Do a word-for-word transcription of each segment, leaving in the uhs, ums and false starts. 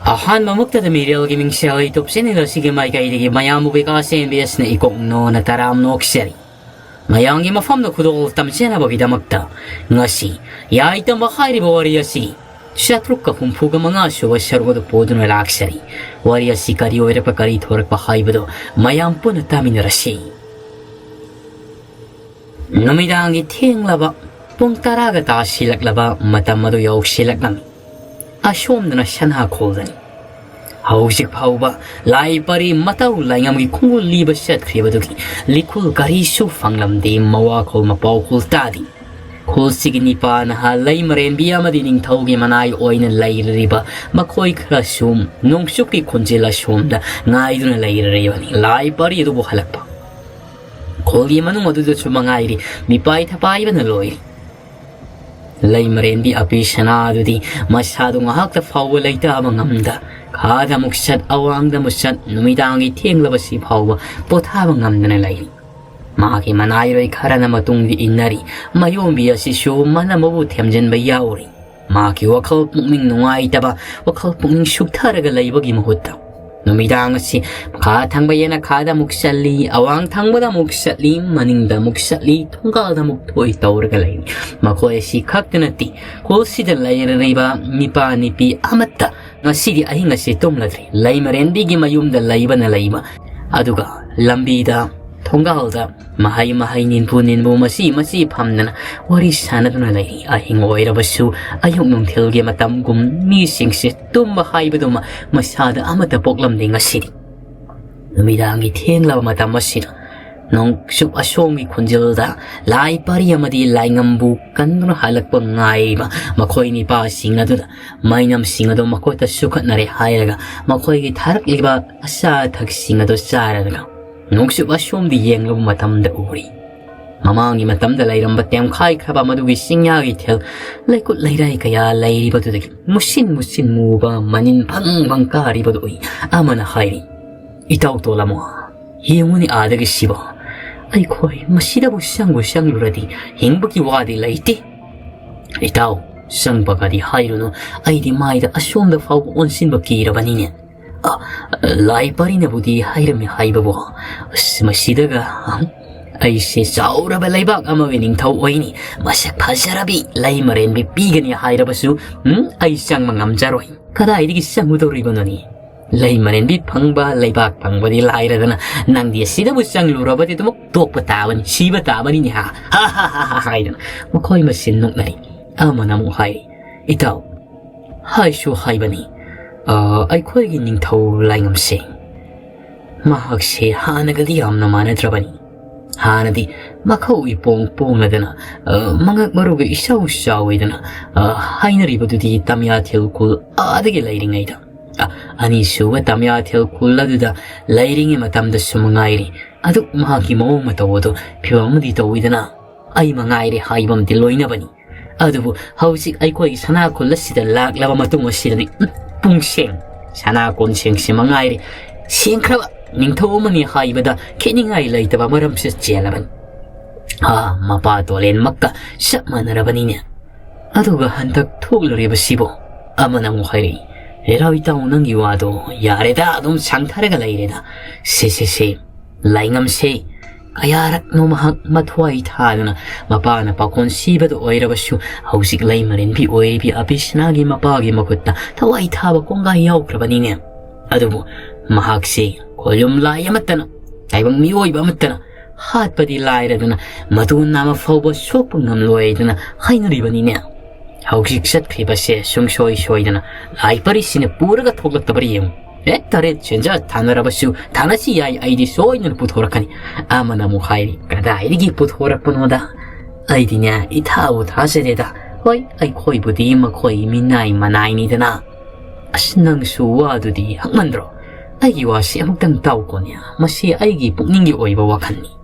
ꯑꯍꯥꯟꯕꯃꯛꯇꯗ ꯃꯤꯔꯦꯜꯒꯤ ꯃꯤꯡꯁꯦꯜ YouTube channel ꯑꯁꯤꯒꯤ ꯃꯥꯏꯀꯩꯗꯒꯤ ꯃꯌꯥꯝꯕꯨ ꯕꯤꯀꯥꯁ ꯑꯦꯝ ꯕꯤ ꯑꯦꯁꯅ ꯏꯀꯣꯛ ꯅꯣꯟꯅ ꯇꯔꯥꯝꯅ ꯑꯣꯛꯆꯔꯤ꯫ ꯃꯌꯥꯝꯒꯤ ꯃꯐꯝꯗ ꯈꯨꯗꯣꯜ ꯇꯝꯖꯅꯕꯒꯤꯗꯃꯛꯇ ꯉꯁꯤ ꯌꯥꯏꯇꯝꯕ ꯍꯥꯏꯔꯤꯕ ꯋꯥꯔꯤ ꯑꯁꯤ ꯆꯥꯇ꯭ꯔꯨꯛꯀ ꯍꯨꯝꯐꯨꯒ ꯃꯉꯥ ꯁꯨꯕ ꯁꯔꯨꯛ ꯑꯗꯨ ꯄꯨꯗꯨꯅ ꯂꯥꯛꯆꯔꯤ꯫ ꯋꯥꯔꯤ ꯑꯁꯤ ꯀꯔꯤ ꯑꯣꯏꯔꯛꯄ, ꯀꯔꯤ ꯊꯣꯔꯛꯄ ꯍꯥꯏꯕꯗꯨ ꯃꯌꯥꯝ ꯄꯨꯟꯅ ꯇꯥꯃꯤꯟꯅꯔꯁꯤ꯫ ꯅꯨꯃꯤꯗꯥꯡꯒꯤ ꯊꯦꯡꯂꯕ ꯄꯨꯡ ꯇꯔꯥꯒ ꯇꯥꯁꯤꯜꯂꯛꯂꯕ ꯃꯇꯝ ꯑꯗꯨ ꯌꯧꯁꯤꯜꯂꯛꯂꯝꯃꯤ꯫ ꯑꯁꯣꯝꯗꯅ ꯁꯅꯥꯈꯣꯜꯗꯅꯤ꯫ ꯍꯧꯖꯤꯛ ꯐꯥꯎꯕ ꯂꯥꯏ ꯄꯔꯤ ꯃꯇꯧ ꯂꯥꯏꯉꯝꯒꯤ ꯈꯣꯡꯒꯨꯜ ꯂꯤꯕ ꯆꯠꯈ꯭ꯔꯤꯕꯗꯨꯒꯤ ꯂꯤꯈꯨꯜ ꯀꯔꯤꯁꯨ ꯐꯪꯂꯝꯗꯦ, ꯃꯋꯥꯈꯣꯜ ꯃꯄꯥꯎꯈꯣꯜ ꯇꯥꯗꯦ꯫ ꯈꯨꯜꯁꯤꯒꯤ ꯅꯤꯄꯥ ꯅꯍꯥ ꯂꯩꯃꯔꯦꯟꯕꯤ ꯑꯃꯗꯤ ꯅꯤꯡꯊꯧꯒꯤ ꯃꯅꯥꯏ ꯑꯣꯏꯅ ꯂꯩꯔꯤꯕ ꯃꯈꯣꯏ ꯈꯔꯁꯨ ꯅꯣꯡꯆꯨꯞꯀꯤ ꯈꯣꯟꯖꯦꯜ ꯑꯁꯣꯝꯗ ꯉꯥꯏꯗꯨꯅ ꯂꯩꯔꯤꯕꯅꯤ꯫ ꯂꯥꯏ ꯄꯔꯤ ꯑꯗꯨꯕꯨ ꯍꯜꯂꯛꯄ꯫ ꯈꯣꯜꯒꯤ ꯃꯅꯨꯡ ꯑꯗꯨꯗꯁꯨ ꯃꯉꯥꯏꯔꯤ, ꯃꯤꯄꯥꯏ ꯊꯄꯥꯏꯕꯅ ꯂꯣꯏꯔꯤ꯫ ꯂꯩꯃꯔꯦꯟꯕꯤ ꯑꯄꯤ ꯁꯅꯥ ꯑꯗꯨꯗꯤ ꯃꯁꯥꯗꯨ ꯉꯥꯏꯍꯥꯛꯇ ꯐꯥꯎꯕ ꯂꯩꯇꯥꯕ ꯉꯝꯗ, ꯈꯥꯗ ꯑꯃꯨꯛ ꯆꯠ, ꯑꯋꯥꯡꯗ ꯑꯃꯨꯛ ꯆꯠ, ꯅꯨꯃꯤꯗꯥꯡꯒꯤ ꯊꯦꯡꯂꯕꯁꯤ ꯐꯥꯎꯕ ꯄꯣꯊꯥꯕ ꯉꯝꯗꯅ ꯂꯩꯔꯤ꯫ ꯃꯍꯥꯛꯀꯤ ꯃꯅꯥꯏꯔꯣꯏ ꯈꯔꯅ ꯃꯇꯨꯡꯗ ꯏꯟꯅꯔꯤ꯫ ꯃꯌꯣꯝꯕꯤ ꯑꯁꯤꯁꯨ ꯃꯅꯝ ꯑꯃꯕꯨ ꯊꯦꯝꯖꯤꯟꯕ ꯌꯥꯎꯔꯤ꯫ ꯃꯍꯥꯛꯀꯤ ꯋꯥꯈꯜ ꯄꯨꯛꯅꯤꯡ ꯅꯨꯡꯉꯥꯏꯇꯕ, ꯋꯥꯈꯜ ꯄꯨꯛꯅꯤꯡ ꯁꯨꯛꯊꯔꯒ ꯂꯩꯕꯒꯤ ꯃꯍꯨꯠꯇ, ꯅꯨꯃꯤꯗꯥꯡ ꯑꯁꯤ ꯈꯥ ꯊꯪꯕ ꯌꯦꯟꯅ ꯈꯥꯗ ꯑꯃꯨꯛ ꯆꯠꯂꯤ, ꯑꯋꯥꯡ ꯊꯪꯕꯗ ꯑꯃꯨꯛ ꯆꯠꯂꯤ, ꯃꯅꯤꯡꯗ ꯑꯃꯨꯛ ꯆꯠꯂꯤ, ꯊꯣꯡꯒꯥꯜꯗ ꯑꯃꯨꯛ ꯊꯣꯛꯏ ꯇꯧꯔꯒ ꯂꯩꯔꯤ꯫ ꯃꯈꯣꯏ ꯑꯁꯤ ꯈꯛꯇ ꯅꯠꯇꯦ, ꯈꯨꯜꯁꯤꯗ ꯂꯩꯔꯤꯕ ꯅꯤꯄꯥ ꯅꯤꯄꯤ ꯑꯃꯠꯇ ꯉꯁꯤꯗꯤ ꯑꯍꯤꯡ ꯑꯁꯤ ꯇꯨꯝꯂꯗ꯭ꯔꯤ꯫ ꯂꯩꯃꯔꯦꯟꯕꯤꯒꯤ ꯃꯌꯨꯝꯗ ꯂꯩꯕꯅ ꯂꯩꯕ, ꯑꯗꯨꯒ ꯂꯝꯕꯤꯗ, ꯊꯣꯡꯒꯥꯜꯗ ꯃꯍꯩ ꯃꯍꯩ, ꯅꯤꯟꯕꯨ ꯅꯤꯟꯕꯨ, ꯃꯆꯤ ꯃꯆꯤ ꯐꯝꯗꯅ ꯋꯥꯔꯤ ꯁꯥꯟꯅꯗꯨꯅ ꯂꯩꯔꯤ꯫ ꯑꯍꯤꯡ ꯑꯣꯏꯔꯕꯁꯨ ꯑꯌꯨꯛ ꯅꯨꯡꯊꯤꯜꯒꯤ ꯃꯇꯝꯒꯨꯝ ꯃꯤꯁꯤꯡꯁꯦ ꯇꯨꯝꯕ ꯍꯥꯏꯕꯗꯨꯃ ꯃꯁꯥꯗ ꯑꯃꯠꯇ ꯄꯣꯛꯂꯝꯗꯦ ꯉꯁꯤꯗꯤ꯫ ꯅꯨꯃꯤꯗꯥꯡꯒꯤ ꯊꯦꯡꯂꯕ ꯃꯇꯝ ꯑꯁꯤꯗ ꯅꯣꯡꯆꯨꯞ ꯑꯁꯣꯝꯒꯤ ꯈꯣꯟꯖꯦꯜꯗ ꯂꯥꯏ ꯄꯥꯔꯤ ꯑꯃꯗꯤ ꯂꯥꯏꯉꯝꯕꯨ ꯀꯟꯗꯨꯅ ꯍꯜꯂꯛꯄ ꯉꯥꯏꯔꯤꯕ ꯃꯈꯣꯏ ꯅꯤꯄꯥꯁꯤꯡ ꯑꯗꯨꯗ ꯃꯩꯅꯝꯁꯤꯡ ꯑꯗꯨ ꯃꯈꯣꯏꯗ ꯁꯨꯈꯠꯅꯔꯦ ꯍꯥꯏꯔꯒ ꯃꯈꯣꯏꯒꯤ ꯊꯥꯔꯛꯂꯤꯕ ꯑꯆꯥ ꯑꯊꯛꯁꯤꯡ ꯑꯗꯨ ꯆꯥꯔꯒ ꯅꯣꯡꯆꯨꯞ ꯑꯁꯣꯝꯗ ꯌꯦꯡꯂꯨꯕ ꯃꯇꯝꯗ ꯎꯔꯤ꯫ ꯃꯃꯥꯡꯒꯤ ꯃꯇꯝꯗ ꯂꯩꯔꯝꯕ ꯇꯦꯝꯈꯥꯏꯈ꯭ꯔꯕ ꯃꯗꯨꯒꯤ ꯆꯤꯡꯌꯥꯒꯤ ꯊꯦꯜ ꯂꯩꯀꯨꯠ ꯂꯩꯔꯥꯏ ꯀꯌꯥ ꯂꯩꯔꯤꯕꯗꯨꯗꯒꯤ ꯃꯨꯁꯤꯟ ꯃꯨꯁꯤꯟ ꯃꯨꯕ ꯃꯅꯤꯟ ꯐꯪ ꯐꯪ ꯀꯥꯔꯤꯕꯗꯨ ꯎꯏ꯫ ꯑꯃꯅ ꯍꯥꯏꯔꯤ, "ꯏꯇꯥꯎ ꯇꯣꯂꯃꯣ, ꯌꯦꯡꯉꯨꯅꯤ ꯑꯥꯗꯒꯤ ꯁꯤꯕꯣ꯫ ꯑꯩꯈꯣꯏ ꯃꯁꯤꯗꯕꯨ ꯆꯪꯕꯨ ꯆꯪꯂꯨꯔꯗꯤ ꯍꯤꯡꯕꯒꯤ ꯋꯥꯗꯤ ꯂꯩꯇꯦ꯫ ꯏꯇꯥꯎ, ꯆꯪꯕꯒꯗꯤ ꯍꯥꯏꯔꯨꯅꯨ, ꯑꯩꯗꯤ ꯃꯥꯏꯗ ꯑꯁꯣꯝꯗ ꯐꯥꯎꯕ ꯑꯣꯟꯁꯤꯟꯕ ꯀꯤꯔꯕꯅꯤꯅꯦ꯫ ꯑ, ꯂꯥꯏ ꯄꯔꯤꯅꯕꯨꯗꯤ ꯍꯥꯏꯔꯝꯃꯤ ꯍꯥꯏꯕꯕꯨ, ꯑꯁ, ꯃꯁꯤꯗꯒ, ꯑ, ꯑꯩꯁꯦ ꯆꯥꯎꯔꯕ ꯂꯩꯕꯥꯛ ꯑꯃꯒꯤ ꯅꯤꯡꯊꯧ ꯑꯣꯏꯅꯤ, ꯃꯁꯛ ꯐꯖꯔꯕꯤ ꯂꯩꯃꯔꯦꯟꯕꯤ ꯄꯤꯒꯅꯤ ꯍꯥꯏꯔꯕꯁꯨ, ꯎꯝ, ꯑꯩ ꯆꯪꯕ ꯉꯝꯖꯔꯣꯏ꯫ ꯀꯗꯥꯏꯗꯒꯤ ꯆꯪꯉꯨꯗꯧꯔꯤꯕꯅꯣꯅꯦ? ꯂꯩꯃꯔꯦꯟꯕꯤ ꯐꯪꯕ, ꯂꯩꯕꯥꯛ ꯐꯪꯕꯗꯤ ꯂꯥꯏꯔꯗꯅ, ꯅꯪꯗꯤ ꯑꯁꯤꯗꯕꯨ ꯆꯪꯂꯨꯔꯕꯗꯤ ꯑꯗꯨꯃꯛ ꯇꯣꯛꯄ ꯇꯥꯕꯅꯤ, ꯁꯤꯕ ꯇꯥꯕꯅꯤꯅꯦ, ꯍꯥ, ꯍꯥ, ꯍꯥ, ꯍꯥ, ꯍꯥ, ꯍꯥꯏꯗꯅ ꯃꯈꯣꯏ ꯃꯁꯦꯟ ꯅꯣꯛꯅꯔꯤ꯫ ꯑꯃꯅ ꯑꯃꯨꯛ ꯍꯥꯏꯔꯤ, "ꯏꯇꯥꯎ, ꯍꯥꯏꯁꯨ ꯍꯥꯏꯕꯅꯤ, ꯑ, ꯑꯩꯈꯣꯏꯒꯤ ꯅꯤꯡꯊꯧ ꯂꯥꯏꯉꯝꯁꯦ, ꯃꯍꯥꯛꯁꯦ ꯍꯥꯟꯅꯒꯗꯤ ꯌꯥꯝꯅ ꯃꯥꯟꯅꯗ꯭ꯔꯕꯅꯤ꯫ ꯍꯥꯟꯅꯗꯤ ꯃꯈꯧ ꯏꯄꯣꯡ ꯄꯣꯡꯂꯗꯅ, ꯑ, ꯃꯉꯛ ꯃꯔꯨꯒ ꯏꯆꯥꯎ ꯆꯥꯎꯏꯗꯅ, ꯑ, ꯍꯥꯏꯅꯔꯤꯕꯗꯨꯗꯤ ꯇꯝꯌꯥꯊꯦꯜ ꯈꯨꯜ ꯑꯥꯗꯒꯤ ꯂꯩꯔꯤꯉꯩꯗ, ꯑ, ꯑꯅꯤꯁꯨꯕ ꯇꯝꯌꯥꯊꯦꯜ ꯈꯨꯜ ꯑꯗꯨꯗ ꯂꯩꯔꯤꯉꯩ ꯃꯇꯝꯗꯁꯨ ꯃꯉꯥꯏꯔꯤ꯫ ꯑꯗꯨ ꯃꯍꯥꯛꯀꯤ ꯃꯑꯣꯡ ꯃꯇꯧ ꯑꯗꯨ ꯐꯤꯕꯝ ꯑꯃꯗꯤ ꯇꯧꯏꯗꯅ, ꯑꯩ ꯃꯉꯥꯏꯔꯦ ꯍꯥꯏꯕ ꯑꯃꯗꯤ ꯂꯣꯏꯅꯕꯅꯤ꯫ ꯑꯗꯨꯕꯨ ꯍꯧꯖꯤꯛ ꯑꯩꯈꯣꯏꯒꯤ ꯁꯅꯥ ꯈꯨꯜ ꯑꯁꯤꯗ ꯂꯥꯛꯂꯕ ꯃꯇꯨꯡ ꯑꯁꯤꯗꯗꯤ, ꯎꯝ, ꯄꯨꯡꯁꯦꯡ ꯁꯅꯥ ꯀꯣꯟꯁꯦꯡꯁꯤ ꯃꯉꯥꯏꯔꯦ꯫ ꯁꯦꯡꯈ꯭ꯔꯕ ꯅꯤꯡꯊꯧ ꯑꯃꯅꯤ ꯍꯥꯏꯕꯗ ꯈꯦꯠꯅꯤꯡꯉꯥꯏ ꯂꯩꯇꯕ ꯃꯔꯝꯁꯤꯗ ꯆꯦꯜꯂꯕꯅꯤ꯫ ꯑꯥ, ꯃꯄꯥ ꯇꯣꯂꯦꯟꯃꯛꯀ ꯆꯞ ꯃꯥꯟꯅꯔꯕꯅꯤꯅꯦ꯫ ꯑꯗꯨꯒ ꯍꯟꯗꯛ ꯊꯣꯛꯂꯨꯔꯤꯕꯁꯤꯕꯨ?" ꯑꯃꯅ ꯑꯃꯨꯛ ꯍꯥꯏꯔꯛꯏ, "ꯍꯦꯔꯥ ꯏꯇꯥꯎ, ꯅꯪꯒꯤ ꯋꯥꯗꯣ ꯌꯥꯔꯦꯗ, ꯑꯗꯨꯝ ꯁꯥꯡꯊꯔꯒ ꯂꯩꯔꯦꯗ꯫ ꯁꯦ, ꯁꯦ, ꯁꯦ, ꯂꯥꯏꯉꯝꯁꯦ ꯀꯌꯥꯔꯛꯅꯣ ꯃꯍꯥꯛ ꯃꯊ꯭ꯋꯥꯏ ꯊꯥꯗꯨꯅ ꯃꯄꯥꯅ ꯄꯥꯈꯣꯟ ꯁꯤꯕꯗ ꯑꯣꯏꯔꯕꯁꯨ ꯍꯧꯖꯤꯛ ꯂꯩꯃꯔꯦꯟꯕꯤ ꯑꯣꯏꯔꯤꯕꯤ ꯑꯕꯤꯁꯅꯥꯒꯤ ꯃꯄꯥꯒꯤ ꯃꯈꯨꯠꯇ ꯊꯋꯥꯏ ꯊꯥꯕ ꯀꯣꯡꯒꯥꯏ ꯌꯥꯎꯈ꯭ꯔꯕꯅꯤꯅꯦ꯫ ꯑꯗꯨꯕꯨ ꯃꯍꯥꯛꯁꯦ ꯈꯣꯏꯂꯨꯝ ꯂꯥꯏ ꯑꯃꯠꯇꯅ, ꯇꯥꯏꯕꯪ ꯃꯤꯑꯣꯏꯕ ꯑꯃꯠꯇꯅ ꯍꯥꯠꯄꯗꯤ ꯂꯥꯏꯔꯗꯅ ꯃꯇꯨ ꯅꯥꯝꯃ ꯐꯥꯎꯕ ꯁꯣꯛꯄ ꯉꯝꯂꯣꯏꯗꯅ ꯍꯥꯏꯅꯔꯤꯕꯅꯤꯅꯦ꯫ ꯍꯧꯖꯤꯛ ꯆꯠꯈ꯭ꯔꯤꯕꯁꯦ ꯁꯨꯡꯁꯣꯏ ꯁꯣꯏꯗꯅ ꯂꯥꯏ ꯄꯔꯤꯁꯤꯅ ꯄꯨꯔꯒ ꯊꯣꯛꯂꯛꯇꯕ꯭ꯔꯥ ꯌꯦꯡꯉꯨ꯫ ꯍꯦꯛ ꯇꯔꯦꯠ ꯁꯦꯟꯖꯥ ꯊꯥꯅꯔꯕꯁꯨ ꯊꯥꯅꯁꯤ ꯌꯥꯏ, ꯑꯩꯗꯤ ꯁꯣꯏꯗꯅ ꯄꯨꯊꯣꯔꯛꯀꯅꯤ꯫" ꯑꯃꯅ ꯑꯃꯨꯛ ꯍꯥꯏꯔꯤ, "ꯀꯗꯥꯏꯗꯒꯤ ꯄꯨꯊꯣꯔꯛꯄꯅꯣꯗ? ꯑꯩꯗꯤꯅꯦ, ꯏꯊꯥꯕꯨ ꯊꯥꯖꯗꯦꯗ꯫ ꯍꯣꯏ, ꯑꯩꯈꯣꯏꯕꯨꯗꯤ ꯃꯈꯣꯏ ꯃꯤꯅꯥꯏ ꯃꯅꯥꯏꯅꯤꯗꯅ꯫ ꯑꯁ, ꯅꯪꯁꯨ ꯋꯥꯗꯨꯗꯤ ꯍꯛꯃꯟꯗ꯭ꯔꯣ? ꯑꯩꯒꯤ ꯋꯥꯁꯤ ꯑꯃꯨꯛꯇꯪ ꯇꯥꯎꯀꯣꯅꯦ꯫ ꯃꯁꯤ ꯑꯩꯒꯤ ꯄꯨꯛꯅꯤꯡꯒꯤ ꯑꯣꯏꯕ ꯋꯥꯈꯜꯅꯤ꯫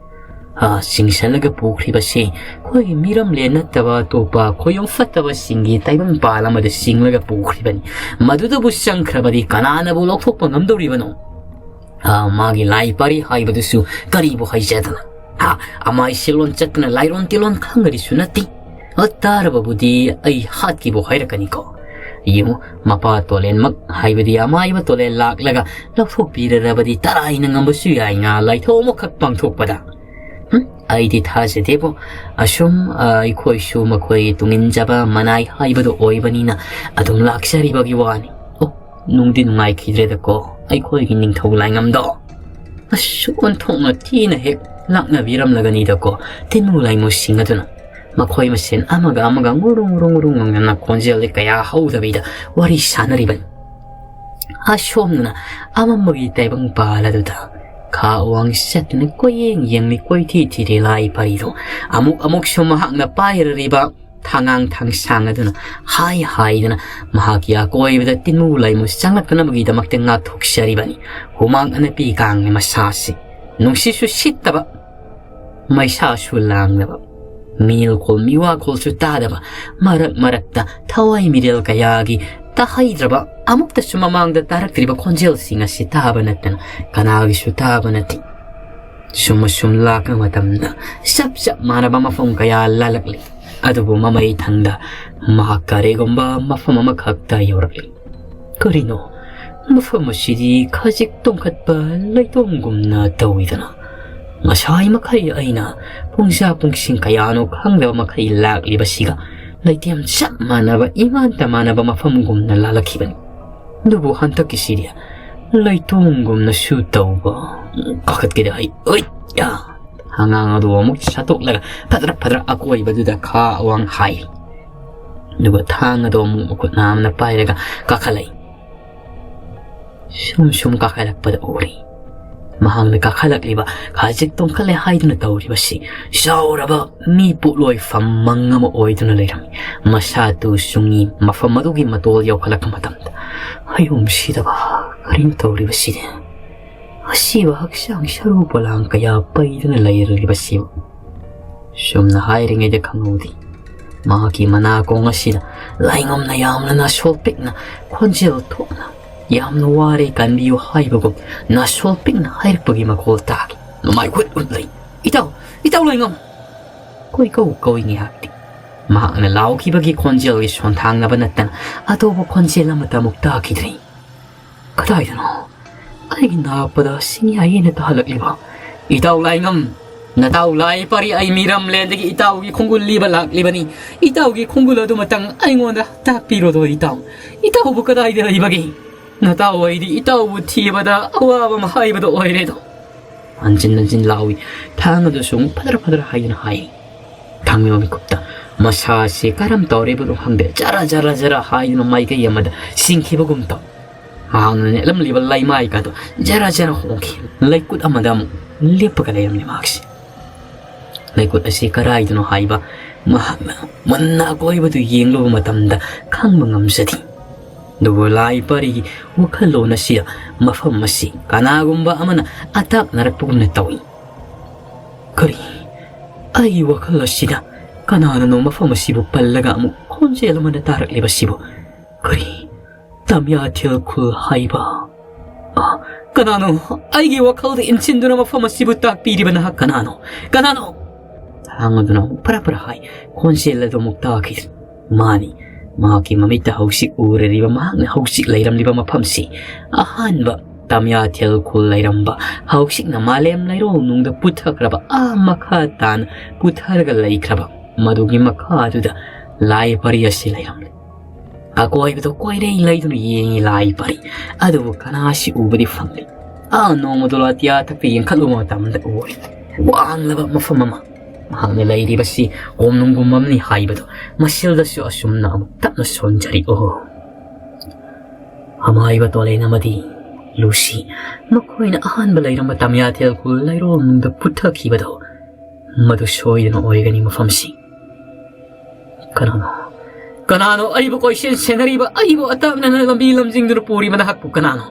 ꯑ, ꯆꯤꯡꯁꯤꯜꯂꯒ ꯄꯨꯈ꯭ꯔꯤꯕꯁꯤ ꯑꯩꯈꯣꯏꯒꯤ ꯃꯤꯔꯝꯂꯦꯟ ꯅꯠꯇꯕ ꯑꯇꯣꯞꯄ ꯈꯣꯏꯌꯨꯝ ꯐꯠꯇꯕꯁꯤꯡꯒꯤ ꯇꯥꯏꯕꯪꯄꯥꯜ ꯑꯃꯗ ꯆꯤꯡꯂꯒ ꯄꯨꯈ꯭ꯔꯤꯕꯅꯤ꯫ ꯃꯗꯨꯗꯕꯨ ꯆꯪꯈ꯭ꯔꯕꯗꯤ ꯀꯅꯥꯅꯕꯨ ꯂꯧꯊꯣꯛꯄ ꯉꯝꯗꯧꯔꯤꯕꯅꯣ? ꯑ, ꯃꯥꯒꯤ ꯂꯥꯏ ꯄꯥꯔꯤ ꯍꯥꯏꯕꯗꯨꯁꯨ ꯀꯔꯤꯕꯨ ꯍꯥꯏꯖꯗꯅ? ꯍꯥ, ꯑꯃꯥꯏ ꯁꯤꯂꯣꯟ ꯆꯠꯇꯅ ꯂꯥꯏꯔꯣꯟ ꯇꯤꯂꯣꯟ ꯈꯪꯉꯔꯤꯁꯨ ꯅꯠꯇꯦ꯫ ꯍꯠ ꯇꯥꯔꯕꯕꯨꯗꯤ ꯑꯩ ꯍꯥꯠꯈꯤꯕꯨ ꯍꯥꯏꯔꯛꯀꯅꯤꯀꯣ꯫ ꯌꯦꯡꯉꯨ, ꯃꯄꯥ ꯇꯣꯂꯦꯟꯃꯛ, ꯍꯥꯏꯕꯗꯤ ꯑꯃꯥꯏꯕ ꯇꯣꯂꯦꯟ ꯂꯥꯛꯂꯒ ꯂꯧꯊꯣꯛꯄꯤꯔꯔꯕꯗꯤ ꯇꯔꯥꯏꯅ ꯉꯝꯕꯁꯨ ꯌꯥꯏ, ꯉꯥ ꯂꯥꯏꯊꯧ ꯑꯃꯈꯛ ꯄꯥꯡꯊꯣꯛꯄꯗ꯫ ꯍꯨꯝ, ꯑꯩꯗꯤ ꯊꯥꯖꯗꯦꯕꯣ꯫ ꯑꯁꯨꯝ, ꯑ, ꯑꯩꯈꯣꯏꯁꯨ ꯃꯈꯣꯏꯒꯤ ꯇꯨꯡꯏꯟꯖꯕ ꯃꯅꯥꯏ ꯍꯥꯏꯕꯗꯨ ꯑꯣꯏꯕꯅꯤꯅ ꯑꯗꯨꯝ ꯂꯥꯛꯆꯔꯤꯕꯒꯤ ꯋꯥꯅꯤ꯫ ꯑꯣ, ꯅꯨꯡꯗꯤ ꯅꯨꯡꯉꯥꯏꯈꯤꯗ꯭ꯔꯦꯗꯀꯣ ꯑꯩꯈꯣꯏꯒꯤ ꯅꯤꯡꯊꯧ ꯂꯥꯏꯉꯝꯗꯣ꯫ ꯑꯁ, ꯑꯣꯟꯊꯣꯛꯅ ꯊꯤꯅ ꯍꯦꯛ ꯂꯥꯛꯅꯕꯤꯔꯝꯂꯒꯅꯤꯗꯀꯣ ꯇꯤꯟꯃꯨ ꯂꯥꯏꯃꯨꯁꯤꯡ ꯑꯗꯨꯅ꯫ ꯃꯈꯣꯏ ꯃꯁꯦꯟ ꯑꯃꯒ ꯑꯃꯒ ꯉꯨꯔꯨꯡ ꯉꯨꯔꯨꯡ ꯉꯨꯔꯨꯡ ꯉꯪꯅꯅ ꯈꯣꯟꯖꯦꯜꯗꯤ ꯀꯌꯥ ꯍꯧꯗꯕꯤꯗ ꯋꯥꯔꯤ ꯁꯥꯟꯅꯔꯤꯕꯅꯤ꯫ ꯑꯁꯣꯝꯗꯅ ꯑꯃꯝꯕꯒꯤ ꯇꯥꯏꯕꯪ ꯄꯥꯜ ꯑꯗꯨꯗ ꯈꯥ ꯋꯥꯡ ꯆꯠꯇꯨꯅ ꯀꯣꯏꯌꯦꯡ ꯌꯦꯡꯂꯤ, ꯀꯣꯏꯊꯤ ꯊꯤꯔꯤ ꯂꯥꯏ ꯄꯥꯔꯤꯗꯣ꯫ ꯑꯃꯨꯛ ꯑꯃꯨꯛꯁꯨ ꯃꯍꯥꯛꯅ ꯄꯥꯏꯔꯔꯤꯕ ꯊꯥꯡꯉꯥꯡ ꯊꯥꯡꯁꯥꯡ ꯑꯗꯨꯅ ꯍꯥꯏ ꯍꯥꯏꯗꯨꯅ ꯃꯍꯥꯛꯀꯤ ꯑꯀꯣꯏꯕꯗ ꯇꯤꯟꯃꯨ ꯂꯥꯏꯃꯨ ꯆꯪꯂꯛꯇꯅꯕꯒꯤꯗꯃꯛꯇ ꯉꯥꯛꯊꯣꯛꯆꯔꯤꯕꯅꯤ꯫ ꯍꯨꯃꯥꯡ ꯑꯅꯞꯄꯤ ꯀꯥꯡꯂꯤ ꯃꯁꯥꯁꯤ꯫ ꯅꯨꯡꯁꯤꯠꯁꯨ ꯁꯤꯠꯇꯕ, ꯃꯩꯁꯥꯁꯨ ꯂꯥꯡꯗꯕ, ꯃꯤꯜꯈꯣꯜ ꯃꯤꯋꯥꯈꯣꯜꯁꯨ ꯇꯥꯗꯕ, ꯃꯔꯛ ꯃꯔꯛꯇ ꯊꯋꯥꯏ ꯃꯤꯔꯦꯜ ꯀꯌꯥꯒꯤ ꯇꯥꯍꯩꯗ꯭ꯔꯕ, ꯑꯃꯨꯛꯇꯁꯨ ꯃꯃꯥꯡꯗ ꯇꯥꯔꯛꯇ꯭ꯔꯤꯕ ꯈꯣꯟꯖꯦꯜꯁꯤꯡ ꯑꯁꯤ ꯇꯥꯕ ꯅꯠꯇꯅ ꯀꯅꯥꯒꯤꯁꯨ ꯇꯥꯕ ꯅꯠꯇꯦ꯫ ꯁꯨꯝ ꯑꯁꯨꯝ ꯂꯥꯛꯄ ꯃꯇꯝꯗ ꯆꯞ ꯆꯞ ꯃꯥꯟꯅꯕ ꯃꯐꯝ ꯀꯌꯥ ꯂꯥꯜꯂꯛꯂꯤ꯫ ꯑꯗꯨꯕꯨ ꯃꯃꯩ ꯊꯪꯗ ꯃꯍꯥꯛ ꯀꯔꯤꯒꯨꯝꯕ ꯃꯐꯝ ꯑꯃꯈꯛꯇ ꯌꯧꯔꯛꯂꯤ꯫ ꯀꯔꯤꯅꯣ? ꯃꯐꯝ ꯑꯁꯤꯗꯤ ꯈꯖꯤꯛ ꯇꯣꯡꯈꯠꯄ ꯂꯩꯇꯣꯡꯒꯨꯝꯅ ꯇꯧꯏꯗꯅ꯫ ꯉꯁꯥꯏ ꯃꯈꯩ ꯑꯩꯅ ꯄꯨꯡꯖꯥ ꯄꯨꯡꯁꯤꯡ ꯀꯌꯥꯅꯣ ꯈꯪꯗꯕ ꯃꯈꯩ ꯂꯥꯛꯂꯤꯕꯁꯤꯒ ꯂꯩꯇꯦꯝ ꯆꯞ ꯃꯥꯟꯅꯕ, ꯏꯃꯥꯟꯇ ꯃꯥꯟꯅꯕ ꯃꯐꯝꯒꯨꯝꯅ ꯂꯥꯜꯂꯛꯈꯤꯕꯅꯤ꯫ ꯑꯗꯨꯕꯨ ꯍꯟꯗꯛꯀꯤꯁꯤꯗꯤ ꯂꯩꯇꯣꯡꯒꯨꯝꯅꯁꯨ ꯇꯧꯕ꯫ ꯀꯥꯈꯠꯀꯦꯗ ꯑꯩ, ꯎꯏ, ꯌꯥ꯫ ꯍꯉꯥꯡ ꯑꯗꯨ ꯑꯃꯨꯛ ꯁꯠꯇꯣꯛꯂꯒ ꯐꯗ꯭ꯔꯛ ꯐꯗ꯭ꯔꯛ ꯑꯀꯣꯏꯕꯗꯨꯗ ꯈꯥ ꯑꯋꯥꯡ ꯍꯥꯏ꯫ ꯑꯗꯨꯒ ꯊꯥꯡ ꯑꯗꯨ ꯑꯃꯨꯛ ꯃꯈꯨꯠ ꯅꯥꯝꯃꯅ ꯄꯥꯏꯔꯒ ꯀꯥꯈꯠꯂꯛꯏ꯫ ꯁꯨꯝ ꯁꯨꯝ ꯀꯥꯈꯠꯂꯛꯄꯗ ꯎꯔꯤ꯫ ꯃꯍꯥꯛꯅ ꯀꯥꯈꯠꯂꯛꯂꯤꯕ ꯈꯖꯤꯛ ꯇꯣꯡꯈꯠꯂꯦ ꯍꯥꯏꯗꯨꯅ ꯇꯧꯔꯤꯕꯁꯤ ꯆꯥꯎꯔꯕ ꯃꯤ ꯄꯣꯠꯂꯣꯏꯐꯝ ꯃꯪ ꯑꯃ ꯑꯣꯏꯗꯨꯅ ꯂꯩꯔꯝꯃꯤ꯫ ꯃꯁꯥ ꯇꯨ ꯆꯨꯡꯉꯤ꯫ ꯃꯐꯝ ꯑꯗꯨꯒꯤ ꯃꯇꯣꯜ ꯌꯧꯈꯠꯂꯛꯄ ꯃꯇꯝꯗ, "ꯍꯌꯨꯝ ꯁꯤꯗꯕ, ꯀꯔꯤꯅꯣ ꯇꯧꯔꯤꯕꯁꯤꯗꯤ? ꯑꯁꯤꯕ ꯍꯛꯆꯥꯡ ꯁꯔꯨ ꯄꯣꯂꯥꯡ ꯀꯌꯥ ꯄꯩꯗꯨꯅ ꯂꯩꯔꯤꯕꯁꯤꯕꯨ?" ꯁꯨꯝꯅ ꯍꯥꯏꯔꯤꯉꯩꯗ ꯈꯪꯍꯧꯗꯦ꯫ ꯃꯍꯥꯛꯀꯤ ꯃꯅꯥꯀꯣꯡ ꯑꯁꯤꯗ ꯂꯥꯏꯉꯝꯅ ꯌꯥꯝꯅ ꯅꯥꯁꯣꯜ ꯄꯤꯛꯅ ꯈꯣꯟꯖꯦꯜ ꯊꯣꯛꯅ, ꯌꯥꯝꯅ ꯋꯥꯔꯦ ꯀꯟꯕꯤꯌꯨ ꯍꯥꯏꯕꯒꯨꯝ ꯅꯥꯁꯣꯜ ꯄꯤꯛꯅ ꯍꯥꯏꯔꯛꯄꯒꯤ ꯃꯈꯣꯜ ꯇꯥꯈꯤ꯫ ꯃꯃꯥꯏ ꯍꯨꯠ ꯍꯨꯠ ꯂꯩ꯫ "ꯏꯇꯥꯎ! ꯏꯇꯥꯎ ꯂꯥꯏꯉꯝ!" ꯀꯣꯏꯀꯧ ꯀꯧꯏ ꯉꯥꯏꯍꯥꯛꯇꯤ꯫ ꯃꯍꯥꯛꯅ ꯂꯥꯎꯈꯤꯕꯒꯤ ꯈꯣꯟꯖꯦꯜꯒꯤ ꯁꯣꯟꯊꯥꯡꯅꯕ ꯅꯠꯇꯅ ꯑꯇꯣꯞꯄ ꯈꯣꯟꯖꯦꯜ ꯑꯃꯠꯇ ꯑꯃꯨꯛ ꯇꯥꯈꯤꯗ꯭ꯔꯤ꯫ "ꯀꯗꯥꯏꯗꯅꯣ ꯑꯩꯒꯤ ꯅꯥꯞꯄꯗ ꯁꯤꯡꯌꯥꯏ ꯑꯣꯏꯅ ꯇꯥꯍꯜꯂꯛꯂꯤꯕ ꯏꯇꯥꯎ ꯂꯥꯏꯉꯝ? ꯅꯇꯥꯎ ꯂꯥꯏ ꯄꯥꯔꯤ, ꯑꯩ ꯃꯤꯔꯝꯂꯦꯟꯗꯒꯤ ꯏꯇꯥꯎꯒꯤ ꯈꯣꯡꯒꯨꯜ ꯂꯤꯕ ꯂꯥꯛꯂꯤꯕꯅꯤ꯫ ꯏꯇꯥꯎꯒꯤ ꯈꯣꯡꯒꯨꯜ ꯑꯗꯨꯃꯇꯪ ꯑꯩꯉꯣꯟꯗ ꯇꯥꯛꯄꯤꯔꯣꯗꯣ ꯏꯇꯥꯎ꯫ ꯏꯇꯥꯎꯕꯨ ꯀꯗꯥꯏꯗ ꯂꯩꯕꯒꯦ? ꯅꯇꯥꯎ ꯑꯩꯗꯤ ꯏꯇꯥꯎꯕꯨ ꯊꯤꯕꯗ ꯑꯋꯥꯕ ꯑꯃ ꯍꯥꯏꯕꯗꯣ ꯑꯣꯏꯔꯦꯗꯣ"꯫ ꯍꯟꯖꯤꯟ ꯍꯟꯖꯤꯟ ꯂꯥꯎꯏ꯫ ꯊꯥꯡ ꯑꯗꯨꯁꯨ ꯑꯃꯨꯛ ꯐꯗ꯭ꯔ ꯐꯗ꯭ꯔ ꯍꯥꯏꯗꯨꯅ ꯍꯥꯏ꯫ ꯊꯥꯡꯃꯩꯕꯟ ꯃꯤꯀꯨꯞꯇ ꯃꯁꯥꯁꯤ ꯀꯔꯝ ꯇꯧꯔꯤꯕꯅꯣ ꯈꯪꯗꯦ, ꯖꯔ ꯖꯔ ꯖꯔ ꯍꯥꯏꯗꯨꯅ ꯃꯥꯏꯀꯩ ꯑꯃꯗ ꯆꯤꯡꯈꯤꯕꯒꯨꯝ ꯇꯧ꯫ ꯃꯍꯥꯛꯅ ꯅꯦꯠꯂꯝꯂꯤꯕ ꯂꯩꯃꯥꯏꯒꯗꯨ ꯖꯔ ꯖꯔ ꯍꯣꯡꯈꯤ꯫ ꯂꯩꯀꯨꯠ ꯑꯃꯗ ꯑꯃꯨꯛ ꯂꯦꯞꯄꯒ ꯂꯩꯔꯝꯂꯤ ꯃꯍꯥꯛꯁꯤ꯫ ꯂꯩꯀꯨꯠ ꯑꯁꯤ ꯀꯔꯥꯏꯗꯅꯣ ꯍꯥꯏꯕ ꯃꯍꯥꯛꯅ ꯃꯨꯟꯅ ꯑꯀꯣꯏꯕꯗꯨ ꯌꯦꯡꯂꯨꯕ ꯃꯇꯝꯗ ꯈꯪꯕ ꯉꯝꯖꯗꯦ꯫ ꯑꯗꯨꯕꯨ ꯂꯥꯏ ꯄꯥꯔꯤꯒꯤ ꯋꯥꯈꯜꯂꯣꯟ ꯑꯁꯤꯗ ꯃꯐꯝ ꯑꯁꯤ ꯀꯅꯥꯒꯨꯝꯕ ꯑꯃꯅ ꯑꯇꯥꯛꯅꯔꯛꯄꯒꯨꯝꯅ ꯇꯧꯏ꯫ "ꯀꯔꯤ? ꯑꯩꯒꯤ ꯋꯥꯈꯜ ꯑꯁꯤꯗ ꯀꯅꯥꯅꯅꯣ ꯃꯐꯝ ꯑꯁꯤꯕꯨ ꯄꯜꯂꯒ ꯑꯃꯨꯛ ꯈꯣꯟꯖꯦꯜ ꯑꯃꯅ ꯇꯥꯔꯛꯂꯤꯕꯁꯤꯕꯨ? ꯀꯔꯤ? ꯇꯝꯌꯥꯊꯦꯜ ꯈꯨꯜ ꯍꯥꯏꯕ? ꯑ, ꯀꯅꯥꯅꯣ ꯑꯩꯒꯤ ꯋꯥꯈꯜꯗ ꯏꯟꯁꯤꯟꯗꯨꯅ ꯃꯐꯝ ꯑꯁꯤꯕꯨ ꯇꯥꯛꯄꯤꯔꯤꯕ ꯅꯍꯥꯛ ꯀꯅꯥꯅꯣ? ꯀꯅꯥꯅꯣ?" ꯊꯥꯡ ꯑꯗꯨꯅ ꯑꯃꯨꯛ ꯐꯔꯥ ꯐꯔꯥ ꯍꯥꯏ꯫ ꯈꯣꯟꯖꯦꯜ ꯑꯗꯨ ꯑꯃꯨꯛ ꯇꯥꯈꯤꯗ꯭ꯔꯦ꯫ ꯃꯥꯅꯤ, ꯃꯍꯥꯛꯀꯤ ꯃꯃꯤꯠꯇ ꯍꯧꯖꯤꯛ ꯎꯔꯔꯤꯕ, ꯃꯍꯥꯛꯅ ꯍꯧꯖꯤꯛ ꯂꯩꯔꯝꯂꯤꯕ ꯃꯐꯝꯁꯤ ꯑꯍꯥꯟꯕ ꯇꯝꯌꯥꯊꯦꯜ ꯈꯨꯜ ꯂꯩꯔꯝꯕ, ꯍꯧꯖꯤꯛꯅ ꯃꯥꯂꯦꯝ ꯂꯩꯔꯣꯜ ꯅꯨꯡꯗ ꯄꯨꯊꯈ꯭ꯔꯕ, ꯑꯥ ꯃꯈꯥ ꯇꯥꯅ ꯄꯨꯊꯔꯒ ꯂꯩꯈ꯭ꯔꯕ, ꯃꯗꯨꯒꯤ ꯃꯈꯥ ꯑꯗꯨꯗ ꯂꯥꯏ ꯄꯔꯤ ꯑꯁꯤ ꯂꯩꯔꯝꯂꯤ꯫ ꯑꯀꯣꯏꯕꯗ ꯀꯣꯏꯔꯩ ꯂꯩꯗꯨꯅ ꯌꯦꯡꯉꯤ ꯂꯥꯏ ꯄꯔꯤ, ꯑꯗꯨꯕꯨ ꯀꯅꯥꯁꯤ ꯎꯕꯗꯤ ꯐꯪꯂꯤ꯫ ꯑꯥ ꯅꯣꯡꯃꯗꯣ ꯑꯇꯤꯌꯥ ꯊꯛꯇ ꯌꯦꯡꯈꯠꯂꯨꯕ ꯃꯇꯝꯗ ꯎꯔꯦ ꯋꯥꯡꯂꯕ ꯃꯐꯝ ꯑꯃ꯫ ꯃꯍꯥꯛꯅ ꯂꯩꯔꯤꯕꯁꯤ ꯀꯣꯝꯅꯨꯡꯒꯨꯝꯕ ꯑꯃꯅꯤ ꯍꯥꯏꯕꯗꯣ ꯃꯁꯤꯜꯗꯁꯨ ꯑꯁꯨꯝꯅ ꯑꯃꯨꯛ ꯇꯞꯅ ꯁꯣꯟꯖꯔꯤ꯫ ꯑꯣ, ꯑꯃꯥꯏꯕ ꯇꯣꯂꯦꯟ ꯑꯃꯗꯤ ꯂꯨꯁꯤ, ꯃꯈꯣꯏꯅ ꯑꯍꯥꯟꯕ ꯂꯩꯔꯝꯕ ꯇꯝꯌꯥꯊꯦꯜ ꯈꯨꯜ ꯂꯩꯔꯣꯜ ꯅꯨꯡꯗ ꯄꯨꯊꯈꯤꯕꯗꯣ, ꯃꯗꯨ ꯁꯣꯏꯗꯅ ꯑꯣꯏꯒꯅꯤ ꯃꯐꯝꯁꯤ꯫ "ꯀꯅꯥꯅꯣ? ꯀꯅꯥꯅꯣ ꯑꯩꯕꯨ ꯀꯣꯏꯁꯦꯟ ꯁꯦꯟꯅꯔꯤꯕ, ꯑꯩꯕꯨ ꯑꯇꯥꯛꯅꯅ ꯂꯝꯕꯤ ꯂꯝꯖꯤꯡꯗꯨꯅ ꯄꯨꯔꯤꯕ ꯅꯍꯥꯛꯄꯨ ꯀꯅꯥꯅꯣ?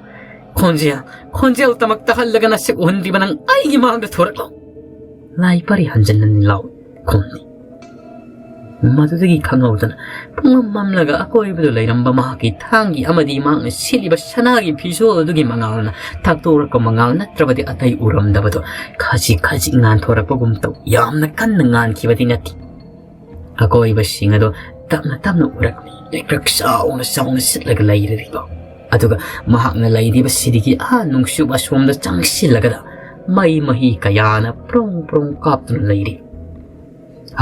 ꯈꯣꯟꯖꯦꯜ, ꯈꯣꯟꯖꯦꯜ ꯇꯃꯛ ꯇꯥꯍꯜꯂꯒ ꯅꯁꯛ ꯎꯍꯟꯗ꯭ꯔꯤꯕ ꯅꯪ ꯑꯩꯒꯤ ꯃꯥꯡꯗ ꯊꯣꯔꯛꯂꯣ!" ꯂꯥꯏ ꯄꯔꯤ ꯍꯟꯖꯟꯅ ꯂꯥꯎ ꯈꯨꯝꯃꯤ꯫ ꯃꯗꯨꯗꯒꯤ ꯈꯪꯍꯧꯗꯅ ꯄꯨꯡꯃꯝ ꯃꯝꯂꯒ ꯑꯀꯣꯏꯕꯗ ꯂꯩꯔꯝꯕ ꯃꯍꯥꯛꯀꯤ ꯊꯥꯡꯒꯤ ꯑꯃꯗꯤ ꯃꯍꯥꯛꯅ ꯁꯦꯠꯂꯤꯕ ꯁꯅꯥꯒꯤ ꯐꯤꯖꯣꯜ ꯑꯗꯨꯒꯤ ꯃꯉꯥꯜꯅ ꯊꯥꯛꯇꯣꯔꯛꯄ ꯃꯉꯥꯜ ꯅꯠꯇ꯭ꯔꯕꯗꯤ ꯑꯇꯩ ꯎꯔꯝꯗꯕꯗꯣ ꯈꯖꯤꯛ ꯈꯖꯤꯛ ꯉꯥꯟꯊꯣꯔꯛꯄꯒꯨꯝ ꯇꯧ꯫ ꯌꯥꯝꯅ ꯀꯟꯅ ꯉꯥꯟꯈꯤꯕꯗꯤ ꯅꯠꯇꯦ꯫ ꯑꯀꯣꯏꯕꯁꯤꯡ ꯑꯗꯣ ꯇꯞꯅ ꯇꯞꯅ ꯎꯔꯛꯂꯤ꯫ ꯂꯩꯀ꯭ꯔꯛ ꯆꯥꯎꯅ ꯆꯥꯎꯅ ꯁꯤꯠꯂꯒ ꯂꯩꯔꯤꯕ꯫ ꯑꯗꯨꯒ ꯃꯍꯥꯛꯅ ꯂꯩꯔꯤꯕꯁꯤꯗꯒꯤ ꯑꯥ ꯅꯨꯡꯁꯨꯞ ꯑꯁꯣꯝꯗ ꯆꯪꯁꯤꯜꯂꯒꯗ ꯃꯩ ꯃꯍꯤ ꯀꯌꯥꯅ ꯄ꯭ꯔꯣꯡ ꯄ꯭ꯔꯣꯡ ꯀꯥꯞꯇꯨꯅ ꯂꯩꯔꯤ꯫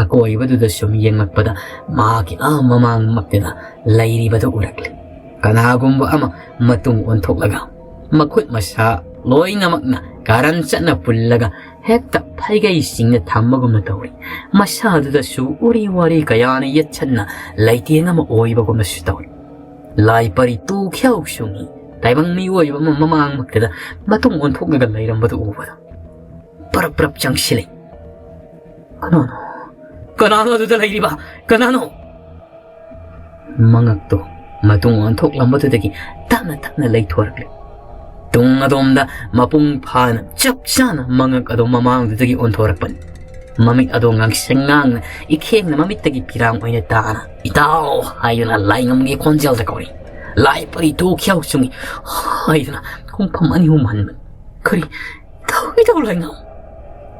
ꯑꯀꯣꯏꯕꯗꯨꯗ ꯁꯨꯝ ꯌꯦꯡꯂꯛꯄꯗ ꯃꯍꯥꯛꯀꯤ ꯑꯥ ꯃꯃꯥꯡꯃꯛꯇꯗ ꯂꯩꯔꯤꯕꯗꯨ ꯎꯔꯛꯂꯤ꯫ ꯀꯅꯥꯒꯨꯝꯕ ꯑꯃ ꯃꯇꯨꯡ ꯑꯣꯟꯊꯣꯛꯂꯒ ꯃꯈꯨꯠ ꯃꯁꯥ ꯂꯣꯏꯅꯃꯛꯅ ꯀꯥꯔꯟ ꯆꯠꯅ ꯄꯨꯜꯂꯒ ꯍꯦꯛꯇ ꯐꯩꯒꯩꯁꯤꯡꯅ ꯊꯝꯕꯒꯨꯝꯅ ꯇꯧꯔꯤ꯫ ꯃꯁꯥꯗꯨꯗꯁꯨ ꯎꯔꯤ ꯋꯥꯔꯤ ꯀꯌꯥꯅ ꯌꯦꯠꯁꯟꯅ ꯂꯩꯇꯦꯡ ꯑꯃ ꯑꯣꯏꯕꯒꯨꯝꯅꯁꯨ ꯇꯧꯔꯤ꯫ ꯂꯥꯏ ꯄꯔꯤ ꯇꯨ ꯈ꯭ꯌꯥꯎ ꯁꯨꯡꯏ꯫ ꯇꯥꯏꯕꯪ ꯃꯤꯑꯣꯏꯕ ꯑꯃ ꯃꯃꯥꯡꯃꯛꯇꯗ ꯃꯇꯨꯡ ꯑꯣꯟꯊꯣꯛꯂꯒ ꯂꯩꯔꯝꯕꯗꯨ ꯎꯕꯗ ꯄꯔꯞ ꯄꯔꯞ ꯆꯪꯁꯤꯜꯂꯤ꯫ "ꯀꯅꯥꯅꯣ? ꯀꯅꯥꯅꯣ ꯑꯗꯨꯗ ꯂꯩꯔꯤꯕ? ꯀꯅꯥꯅꯣ?" ꯃꯉꯛꯇꯣ ꯃꯇꯨꯡ ꯑꯣꯟꯊꯣꯛꯂꯝꯕꯗꯨꯗꯒꯤ ꯇꯞꯅ ꯇꯞꯅ ꯂꯩꯊꯣꯔꯛꯂꯤ꯫ ꯇꯨꯡ ꯑꯗꯣꯝꯗ ꯃꯄꯨꯡ ꯐꯥꯅ ꯆꯞ ꯆꯥꯅ ꯃꯉꯛ ꯑꯗꯣ ꯃꯃꯥꯡꯗꯨꯗꯒꯤ ꯑꯣꯟꯊꯣꯔꯛꯄꯅꯤ꯫ ꯃꯃꯤꯠ ꯑꯗꯣ ꯉꯥꯡꯁꯪ ꯉꯥꯡꯅ ꯏꯈꯦꯡꯅ ꯃꯃꯤꯠꯇꯒꯤ ꯄꯤꯔꯥꯡ ꯑꯣꯏꯅ ꯇꯥꯅ "ꯏꯇꯥꯎ" ꯍꯥꯏꯗꯨꯅ ꯂꯥꯏꯉꯝꯒꯤ ꯈꯣꯟꯖꯦꯜꯗ ꯀꯧꯔꯤ꯫ "ꯂꯥꯏ ꯄꯔꯤ ꯇꯨ ꯈ꯭ꯌꯥꯎ ꯆꯨꯡꯏ" ꯍꯥꯏꯗꯨꯅ ꯈꯣꯡꯐꯝ ꯑꯅꯤ ꯑꯍꯨꯝ ꯍꯟꯕꯅꯤ꯫ "ꯀꯔꯤ? ꯏꯇꯥꯎ, ꯏꯇꯥꯎ ꯂꯥꯏꯉꯝ!"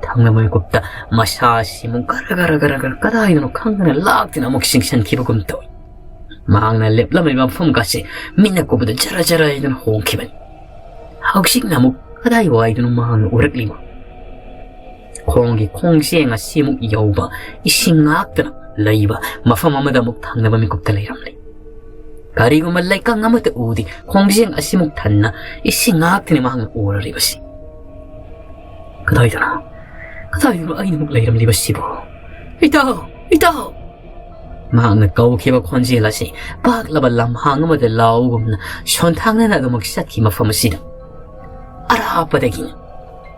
ꯊꯪꯅꯕ ꯃꯤꯀꯨꯞꯇ ꯃꯁꯥ ꯑꯁꯤ ꯑꯃꯨꯛ ꯒꯔ ꯒꯔ ꯒꯔ ꯒꯔ ꯀꯗꯥꯏꯗꯅꯣ ꯈꯪꯗꯅ ꯂꯥꯛꯇꯨꯅ ꯑꯃꯨꯛ ꯆꯤꯡꯁꯤꯟꯈꯤꯕꯒꯨꯝ ꯇꯧꯏ꯫ ꯃꯍꯥꯛꯅ ꯂꯦꯞꯂꯝꯂꯤꯕ ꯃꯐꯝꯒꯁꯦ ꯃꯤꯠꯅ ꯀꯨꯕꯗ ꯖꯔ ꯖꯔ ꯍꯥꯏꯗꯨꯅ ꯍꯣꯡꯈꯤꯕꯅꯤ꯫ ꯍꯧꯖꯤꯛꯅ ꯑꯃꯨꯛ ꯀꯗꯥꯏꯋꯥꯏꯗꯅꯣ ꯃꯍꯥꯛꯅ ꯎꯔꯛꯂꯤꯕ? ꯈꯣꯡꯒꯤ ꯈꯣꯡꯖꯦꯡ ꯑꯁꯤꯃꯨꯛ ꯌꯧꯕ ꯏꯁꯤꯡ ꯉꯥꯛꯇꯅ ꯂꯩꯕ ꯃꯐꯝ ꯑꯃꯗ ꯑꯃꯨꯛ ꯊꯪꯅꯕ ꯃꯤꯀꯨꯞꯇ ꯂꯩꯔꯝꯂꯦ꯫ ꯀꯔꯤꯒꯨꯝꯕ ꯂꯩꯀꯪ ꯑꯃꯠꯇ ꯎꯗꯦ꯫ ꯈꯣꯡꯖꯦꯡ ꯑꯁꯤꯃꯨꯛ ꯊꯟꯅ ꯏꯁꯤꯡ ꯉꯥꯛꯇꯅꯤ ꯃꯍꯥꯛꯅ ꯎꯔꯔꯤꯕꯁꯤ꯫ "ꯀꯗꯥꯏꯗꯅꯣ? ꯀꯗꯥꯏꯗꯅꯣ ꯑꯩꯅ ꯑꯃꯨꯛ ꯂꯩꯔꯝꯂꯤꯕꯁꯤꯕꯨ? ꯏꯇꯥꯎ! ꯏꯇꯥꯎ!" ꯃꯍꯥꯛꯅ ꯀꯧꯈꯤꯕ ꯈꯣꯟꯖꯦꯜ ꯑꯁꯤ ꯄꯥꯛꯂꯕ ꯂꯝꯍꯥꯡ ꯑꯃꯗ ꯂꯥꯎꯒꯨꯝꯅ ꯁꯣꯟꯊꯥꯡꯅꯅ ꯑꯗꯨꯃꯛ ꯆꯠꯈꯤ꯫ ꯃꯐꯝ ꯑꯁꯤꯗ ꯑꯔꯥꯞꯄꯗꯒꯤ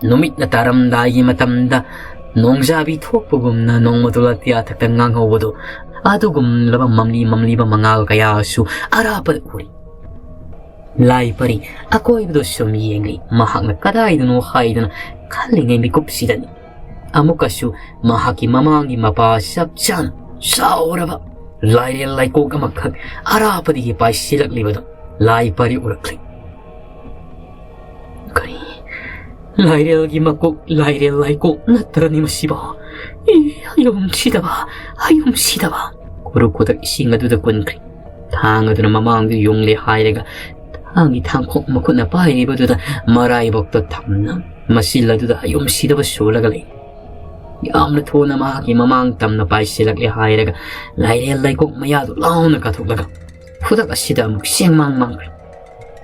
ꯅꯨꯃꯤꯠꯅ ꯇꯥꯔꯝꯗꯥꯏꯒꯤ ꯃꯇꯝꯗ ꯅꯣꯡꯖꯥꯕꯤ ꯊꯣꯛꯄꯒꯨꯝꯅ ꯅꯣꯡꯃꯗꯣ ꯑꯇꯤꯌꯥꯊꯛꯇ ꯉꯥꯡꯍꯧꯕꯗꯨ, ꯑꯗꯨꯒꯨꯝꯂꯕ ꯃꯝꯂꯤ ꯃꯝꯂꯤꯕ ꯃꯉꯥꯜ ꯀꯌꯥꯁꯨ ꯑꯔꯥꯞꯄꯗ ꯎꯔꯤ꯫ ꯂꯥꯏ ꯄꯔꯤ ꯑꯀꯣꯏꯕꯗꯨ ꯁꯨꯝ ꯌꯦꯡꯂꯤ꯫ ꯃꯍꯥꯛꯅ ꯀꯗꯥꯏꯗꯅꯣ ꯍꯥꯏꯗꯨꯅ ꯈꯜꯂꯤꯉꯩ ꯃꯤꯀꯨꯞꯁꯤꯗꯅꯤ ꯑꯃꯨꯛꯀꯁꯨ ꯃꯍꯥꯛꯀꯤ ꯃꯃꯥꯡꯒꯤ ꯃꯄꯥ ꯆꯞ ꯆꯥꯅ ꯆꯥꯎꯔꯕ ꯂꯥꯏꯔꯦꯜ ꯂꯩꯀꯣꯛ ꯑꯃꯈꯛ ꯑꯔꯥꯞꯄꯗꯒꯤ ꯄꯥꯏꯁꯤꯜꯂꯛꯂꯤꯕꯗꯨ ꯂꯥꯏ ꯄꯔꯤ ꯎꯔꯛꯂꯤ꯫ "ꯀꯔꯤ, "ꯂꯥꯏꯔꯦꯜꯒꯤ ꯃꯀꯣꯛ, ꯂꯥꯏꯔꯦꯜ ꯂꯥꯏꯀꯣꯛ ꯅꯠꯇ꯭ꯔꯅꯤ ꯃꯁꯤꯕꯣ? ꯏ, ꯍꯌꯨꯝ ꯁꯤꯗꯕ, ꯍꯌꯨꯝ ꯁꯤꯗꯕ!" ꯈꯨꯔꯨ ꯈꯨꯗꯛ ꯏꯁꯤꯡ ꯑꯗꯨꯗ ꯀꯨꯟꯈ꯭ꯔꯦ꯫ ꯊꯥꯡ ꯑꯗꯨꯅ ꯃꯃꯥꯡꯗꯨ ꯌꯨꯡꯂꯦ ꯍꯥꯏꯔꯒ, ꯊꯥꯡꯒꯤ ꯊꯥꯡꯈꯣꯛ ꯃꯈꯨꯠꯅ ꯄꯥꯏꯔꯤꯕꯗꯨꯗ ꯃꯔꯥꯏꯕꯛꯇ ꯊꯝꯅ ꯃꯆꯤꯜ ꯑꯗꯨꯗ ꯍꯌꯨꯝ ꯁꯤꯗꯕ ꯁꯣꯜꯂꯒ ꯂꯩ꯫ ꯌꯥꯝꯅ ꯊꯨꯅ ꯃꯍꯥꯛꯀꯤ ꯃꯃꯥꯡ ꯇꯝꯅ ꯄꯥꯏꯁꯤꯜꯂꯛꯂꯦ ꯍꯥꯏꯔꯒ, ꯂꯥꯏꯔꯦꯜ ꯂꯩꯀꯣꯛ ꯃꯌꯥꯗꯨ ꯂꯥꯎꯅ ꯀꯥꯊꯣꯛꯂꯒ, ꯈꯨꯗꯛ ꯑꯁꯤꯗ ꯑꯃꯨꯛ ꯆꯦꯡꯃꯥꯡ ꯃꯥꯡꯈ꯭ꯔꯦ꯫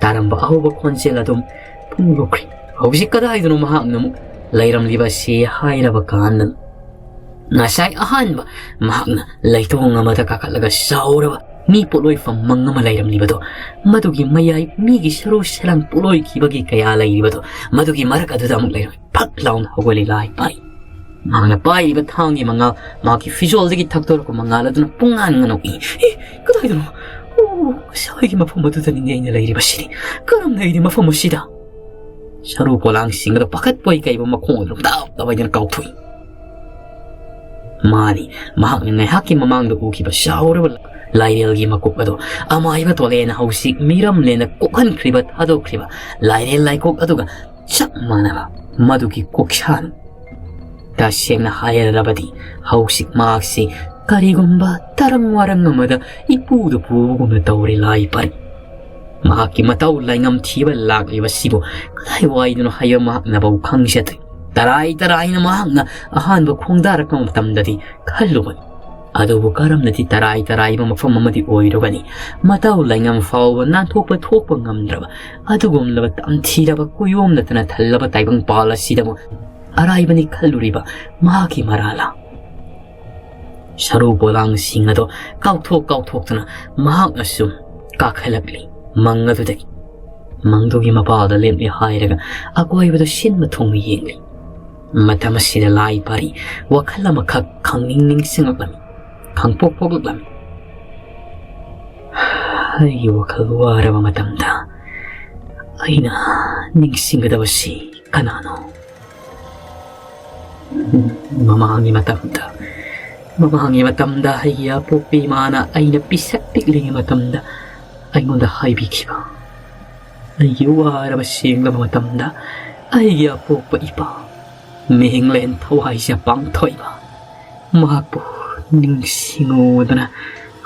ꯇꯥꯔꯝꯕ ꯑꯍꯧꯕ ꯈꯣꯟꯖꯦꯜ ꯑꯗꯨꯝ ꯄꯨꯡꯂꯨꯞꯈ꯭ꯔꯦ꯫ ꯍꯧꯖꯤꯛ ꯀꯗꯥꯏꯗꯅꯣ ꯃꯍꯥꯛꯅ ꯑꯃꯨꯛ ꯂꯩꯔꯝꯂꯤꯕ ꯑꯁꯤ ꯍꯥꯏꯔꯕ ꯀꯥꯟꯗ, ꯉꯁꯥꯏ ꯑꯍꯥꯟꯕ ꯃꯍꯥꯛꯅ ꯂꯩꯇꯣꯡ ꯑꯃꯗ ꯀꯥꯈꯠꯂꯒ ꯆꯥꯎꯔꯕ ꯃꯤ ꯄꯣꯠꯂꯣꯏꯐꯝ ꯃꯪ ꯑꯃ ꯂꯩꯔꯝꯂꯤꯕꯗꯣ, ꯃꯗꯨꯒꯤ ꯃꯌꯥꯏ ꯃꯤꯒꯤ ꯁꯔꯨ ꯁꯔꯥꯡ ꯄꯣꯠꯂꯣꯏꯈꯤꯕꯒꯤ ꯀꯌꯥ ꯂꯩꯔꯤꯕꯗꯣ, ꯃꯗꯨꯒꯤ ꯃꯔꯛ ꯑꯗꯨꯗ ꯑꯃꯨꯛ ꯂꯩꯔꯝꯃꯤ꯫ ꯐꯛ ꯂꯥꯎꯅ ꯍꯧꯒꯠꯂꯤ ꯂꯥꯏ ꯄꯥꯏ꯫ ꯃꯍꯥꯛꯅ ꯄꯥꯏꯔꯤꯕ ꯊꯥꯡꯒꯤ ꯃꯉꯥꯜ ꯃꯍꯥꯛꯀꯤ ꯐꯤꯖꯣꯜꯗꯒꯤ ꯊꯛꯇꯣꯔꯛꯄ ꯃꯉꯥꯜ ꯑꯗꯨꯅ ꯄꯨꯡꯉꯥꯟ ꯉꯥꯟꯍꯣꯛꯏ꯫ "ꯑꯦ, ꯀꯗꯥꯏꯗꯅꯣ? ꯑꯣ, ꯉꯁꯥꯏꯒꯤ ꯃꯐꯝ ꯑꯗꯨꯗꯅꯤꯅꯦ ꯑꯩꯅ ꯂꯩꯔꯤꯕꯁꯤꯗꯤ꯫ ꯀꯔꯝꯅ ꯑꯩꯗꯤ ꯃꯐꯝ ꯑꯁꯤꯗ?" ꯁꯔꯨ ꯄꯣꯂꯥꯡꯁꯤꯡ ꯑꯗꯨ ꯄꯥꯈꯠꯄꯣꯏ ꯀꯩꯕꯣꯏ ꯃꯈꯣꯡ ꯑꯗꯨ ꯇꯥꯞ ꯇꯥꯞ ꯍꯥꯏꯗꯨꯅ ꯀꯥꯎꯊꯣꯛꯏ꯫ ꯃꯥꯅꯤ, ꯃꯍꯥꯛꯅ ꯉꯥꯏꯍꯥꯛꯀꯤ ꯃꯃꯥꯡꯗ ꯎꯈꯤꯕ ꯆꯥꯎꯔꯕ ꯂꯥꯏꯔꯦꯜꯒꯤ ꯃꯀꯣꯛ ꯑꯗꯨ ꯑꯃꯥꯏꯕ ꯇꯣꯂꯦꯅ ꯍꯧꯖꯤꯛ ꯃꯤꯔꯝꯂꯦꯟꯅ ꯀꯣꯛꯍꯟꯈ꯭ꯔꯤꯕ, ꯊꯥꯗꯣꯛꯈ꯭ꯔꯤꯕ ꯂꯥꯏꯔꯦꯜ ꯂꯥꯏꯀꯣꯛ ꯑꯗꯨꯒ ꯆꯞ ꯃꯥꯟꯅꯕ ꯃꯗꯨꯒꯤ ꯀꯣꯛꯁꯥꯟ꯫ ꯇꯁꯦꯡꯅ ꯍꯥꯏꯔꯕꯗꯤ, ꯍꯧꯖꯤꯛ ꯃꯍꯥꯛꯁꯤ ꯀꯔꯤꯒꯨꯝꯕ ꯇꯔꯪ ꯋꯥꯔꯪ ꯑꯃꯗ ꯏꯄꯨꯗ ꯄꯨꯕꯒꯨꯝꯅ ꯇꯧꯔꯤ ꯂꯥꯏ ꯄꯔꯤ꯫ ꯃꯍꯥꯛꯀꯤ ꯃꯇꯧ ꯂꯥꯏꯉꯝ ꯊꯤꯕ ꯂꯥꯛꯂꯤꯕꯁꯤꯕꯨ ꯀꯗꯥꯏꯋꯥꯏꯗꯅꯣ ꯍꯥꯏꯕ ꯃꯍꯥꯛꯅꯐꯥꯎ ꯈꯪꯖꯗ꯭ꯔꯤ꯫ ꯇꯔꯥꯏ ꯇꯔꯥꯏꯅ ꯃꯍꯥꯛꯅ ꯑꯍꯥꯟꯕ ꯈꯣꯡꯗꯥꯔꯛꯄ ꯃꯇꯝꯗꯗꯤ ꯈꯜꯂꯨꯕꯅꯤ꯫ ꯑꯗꯨꯕꯨ ꯀꯔꯝꯅꯗꯤ ꯇꯔꯥꯏ ꯇꯔꯥꯏꯕ ꯃꯐꯝ ꯑꯃꯗꯤ ꯑꯣꯏꯔꯨꯒꯅꯤ? ꯃꯇꯧ ꯂꯥꯏꯉꯝ ꯐꯥꯎꯕ ꯅꯥꯟꯊꯣꯛꯄ ꯊꯣꯛꯄ ꯉꯝꯗ꯭ꯔꯕ ꯑꯗꯨꯒꯨꯝꯂꯕ ꯇꯝꯊꯤꯔꯕ ꯀꯨꯌꯣꯝꯅꯇꯅ ꯊꯜꯂꯕ ꯇꯥꯏꯕꯪꯄꯥꯜ ꯑꯁꯤꯗꯕꯨ ꯑꯔꯥꯏꯕꯅꯤ ꯈꯜꯂꯨꯔꯤꯕ ꯃꯍꯥꯛꯀꯤ ꯃꯔꯥꯜꯂ? ꯁꯔꯨ ꯄꯣꯂꯥꯡꯁꯤꯡ ꯑꯗꯣ ꯀꯥꯎꯊꯣꯛ ꯀꯥꯎꯊꯣꯛꯇꯨꯅ ꯃꯍꯥꯛꯅꯁꯨ ꯀꯥꯈꯠꯂꯛꯂꯤ ꯃꯪ ꯑꯗꯨꯗꯒꯤ꯫ ꯃꯪꯗꯨꯒꯤ ꯃꯄꯥꯜꯗ ꯂꯦꯞꯂꯦ ꯍꯥꯏꯔꯒ ꯑꯀꯣꯏꯕꯗ ꯁꯤꯟꯕ ꯊꯨꯡꯅ ꯌꯦꯡꯂꯤ꯫ ꯃꯇꯝ ꯑꯁꯤꯗ ꯂꯥꯏ ꯄꯥꯔꯤ ꯋꯥꯈꯜ ꯑꯃꯈꯛ ꯈꯪꯅꯤꯡ ꯅꯤꯡꯁꯤꯡꯂꯛꯂꯝꯃꯤ, ꯈꯪꯄꯣꯛ ꯄꯣꯛꯂꯛꯂꯝꯃꯤ꯫ ꯑꯩꯒꯤ ꯋꯥꯈꯜ ꯋꯥꯔꯕ ꯃꯇꯝꯗ ꯑꯩꯅ ꯅꯤꯡꯁꯤꯡꯒꯗꯕꯁꯤ ꯀꯅꯥꯅꯣ? ꯃꯃꯥꯡꯒꯤ ꯃꯇꯝꯗ, ꯃꯃꯥꯡꯒꯤ ꯃꯇꯝꯗ ꯑꯩꯒꯤ ꯑꯄꯣꯛꯄꯤ ꯏꯃꯥꯅ ꯑꯩꯅ ꯄꯤꯁꯛ ꯄꯤꯛꯂꯤꯉꯩ ꯃꯇꯝꯗ ꯑꯩꯉꯣꯟꯗ ꯍꯥꯏꯕꯤꯈꯤꯕ, ꯑꯩꯒꯤ ꯋꯥꯔꯕ ꯁꯦꯡꯂꯕ ꯃꯇꯝꯗ ꯑꯩꯒꯤ ꯑꯄꯣꯛꯄ ꯏꯄꯥ, ꯃꯤꯍꯤꯡꯂꯦꯟ ꯊꯋꯥꯏꯖꯥ ꯄꯥꯡꯊꯣꯏꯕ, ꯃꯍꯥꯛꯄꯨ ꯅꯤꯡꯁꯤꯡꯉꯨꯗꯅ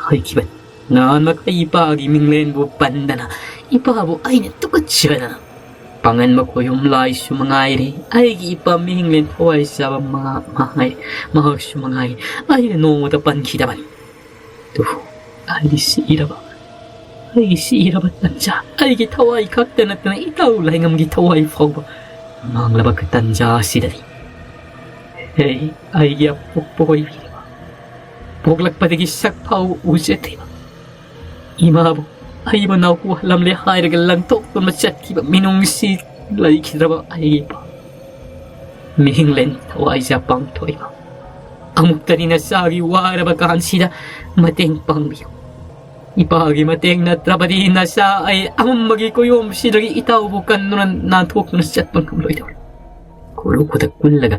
ꯍꯥꯏꯈꯤꯕꯅꯤ꯫ ꯅꯍꯥꯟꯃꯛ ꯑꯩ ꯏꯄꯥꯒꯤ ꯃꯤꯡꯂꯦꯟꯕꯨ ꯄꯟꯗꯅ, ꯏꯄꯥꯕꯨ ꯑꯩꯅ ꯇꯨꯀꯠꯆꯗꯅ ꯄꯥꯡꯒꯟꯕ ꯈꯣꯌꯨꯝ ꯂꯥꯏꯁꯨ ꯃꯉꯥꯏꯔꯦ, ꯑꯩꯒꯤ ꯏꯄꯥ ꯃꯤꯍꯤꯡꯂꯦꯟ ꯊꯋꯥꯏ ꯆꯥꯕ ꯃꯉꯥ-, ꯃꯍꯥꯏ-, ꯃꯍꯥꯛꯁꯨ ꯃꯉꯥꯏꯔꯦ, ꯑꯩꯅ ꯅꯣꯡꯃꯇ ꯄꯟꯈꯤꯗꯕꯅꯤ꯫ ꯑꯗꯨꯕꯨ ꯑꯩꯒꯤ ꯁꯤꯔꯕ, ꯑꯩꯒꯤ ꯁꯤꯔꯕ ꯇꯟꯖꯥ, ꯑꯩꯒꯤ ꯊꯋꯥꯏ ꯈꯛꯇ ꯅꯠꯇꯅ ꯏꯇꯥꯎ ꯂꯥꯏꯉꯝꯒꯤ ꯊꯋꯥꯏ ꯐꯥꯎꯕ ꯃꯥꯡꯂꯕ ꯇꯟꯖꯥ ꯑꯁꯤꯗꯗꯤ, ꯍꯦ, ꯑꯩꯒꯤ ꯑꯄꯣꯛꯄ ꯑꯣꯏꯕꯤꯔꯕ, ꯄꯣꯛꯂꯛꯄꯗꯒꯤ ꯁꯛ ꯐꯥꯎ ꯎꯖꯗ꯭ꯔꯤꯕ ꯏꯃꯥꯕꯨ, ꯑꯩꯕꯨ ꯅꯥꯎꯄꯨ ꯍꯜꯂꯝꯂꯦ ꯍꯥꯏꯔꯒ ꯂꯪꯊꯣꯛꯇꯨꯅ ꯆꯠꯈꯤꯕ ꯃꯤꯅꯨꯡꯁꯤ ꯂꯩꯈꯤꯗ꯭ꯔꯕ ꯑꯩꯒꯤ ꯏꯄꯥ, ꯃꯤꯍꯤꯡꯂꯦꯟ ꯊꯋꯥꯏꯖꯥ ꯄꯥꯡꯊꯣꯏꯕ, ꯑꯃꯨꯛꯇꯅꯤ ꯅꯆꯥꯒꯤ ꯋꯥꯔꯕ ꯀꯥꯟꯁꯤꯗ ꯃꯇꯦꯡ ꯄꯥꯡꯕꯤꯌꯨ꯫ ꯏꯄꯥꯒꯤ ꯃꯇꯦꯡ ꯅꯠꯇ꯭ꯔꯕꯗꯤ ꯅꯆꯥ ꯑꯩ ꯑꯃꯝꯕꯒꯤ ꯀꯣꯌꯣꯝꯁꯤꯗꯒꯤ ꯏꯇꯥꯎꯕꯨ ꯀꯟꯗꯨꯅ ꯅꯥꯟꯊꯣꯛꯇꯨꯅ ꯆꯠꯄ ꯉꯝꯂꯣꯏꯗꯧꯔꯤ꯫ ꯈꯨꯔꯨ ꯈꯨꯗꯛ ꯀꯨꯜꯂꯒ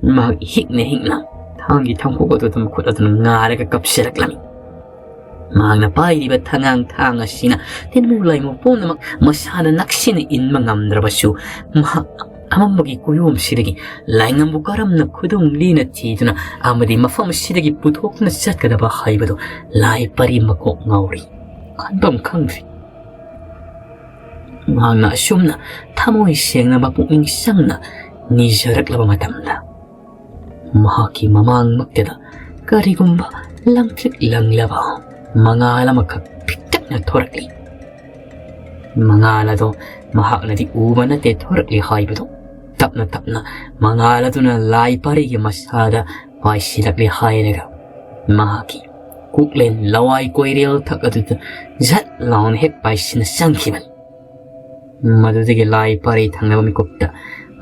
ꯃꯍꯥꯛ ꯍꯤꯛꯅ ꯍꯤꯛꯅ ꯊꯥꯡꯒꯤ ꯊꯥꯡꯈꯣꯛ ꯑꯗꯨꯗ ꯃꯈꯨꯠ ꯑꯗꯨꯅ ꯉꯥꯔꯒ ꯀꯞꯁꯤꯜꯂꯛꯂꯝꯃꯤ꯫ ꯃꯍꯥꯛꯅ ꯄꯥꯏꯔꯤꯕ ꯊꯉꯥꯡ ꯊꯥꯡ ꯑꯁꯤꯅ ꯇꯤꯟꯃꯨ ꯂꯥꯏꯃꯨ ꯄꯨꯝꯅꯃꯛ ꯃꯁꯥꯅ ꯅꯛꯁꯤꯟꯅ ꯏꯟꯕ ꯉꯝꯗ꯭ꯔꯕꯁꯨ, ꯃꯍꯥꯛ ꯑꯃꯝꯕꯒꯤ ꯀꯣꯌꯣꯝꯁꯤꯗꯒꯤ ꯂꯥꯏꯉꯝꯕꯨ ꯀꯔꯝꯅ ꯈꯨꯗꯨꯝ ꯂꯦꯟꯅ ꯊꯤꯗꯨꯅ ꯑꯃꯗꯤ ꯃꯐꯝ ꯑꯁꯤꯗꯒꯤ ꯄꯨꯊꯣꯛꯇꯨꯅ ꯆꯠꯀꯗꯕ ꯍꯥꯏꯕꯗꯨ ꯂꯥꯏ ꯄꯔꯤ ꯃꯀꯣꯛ ꯉꯥꯎꯔꯤ꯫ ꯈꯟꯐꯝ ꯈꯪꯗ꯭ꯔꯤ꯫ ꯃꯍꯥꯛꯅ ꯑꯁꯨꯝꯅ ꯊꯃꯣꯏ ꯁꯦꯡꯅ ꯃꯄꯨꯛꯅꯤꯡ ꯆꯪꯅ ꯅꯤꯖꯔꯛꯂꯕ ꯃꯇꯝꯗ, ꯃꯍꯥꯛꯀꯤ ꯃꯃꯥꯡꯃꯛꯇꯗ ꯀꯔꯤꯒꯨꯝꯕ ꯂꯪꯇ꯭ꯔꯤꯛ ꯂꯪꯂꯕ ꯃꯉꯥꯜ ꯑꯃꯈꯛ ꯄꯤꯛꯇꯛꯅ ꯊꯣꯔꯛꯂꯤ꯫ ꯃꯉꯥꯜ ꯑꯗꯣ ꯃꯍꯥꯛꯅꯗꯤ ꯎꯕ ꯅꯠꯇꯦ ꯊꯣꯔꯛꯂꯤ ꯍꯥꯏꯕꯗꯣ꯫ ꯇꯞꯅ ꯇꯞꯅ ꯃꯉꯥꯜ ꯑꯗꯨꯅ ꯂꯥꯏ ꯄꯥꯔꯤꯒꯤ ꯃꯁꯥꯗ ꯄꯥꯏꯁꯤꯜꯂꯛꯂꯦ ꯍꯥꯏꯔꯒ ꯃꯍꯥꯛꯀꯤ ꯀꯣꯛꯂꯦꯟ ꯂꯋꯥꯏ ꯀꯣꯏꯔꯦꯜ ꯊꯛ ꯑꯗꯨꯗ ꯖꯠ ꯂꯥꯎꯅ ꯍꯦꯛ ꯄꯥꯏꯁꯤꯟꯅ ꯆꯪꯈꯤꯕꯅꯤ꯫ ꯃꯗꯨꯗꯒꯤ ꯂꯥꯏ ꯄꯥꯔꯤ ꯊꯪꯅꯕ ꯃꯤꯀꯨꯞꯇ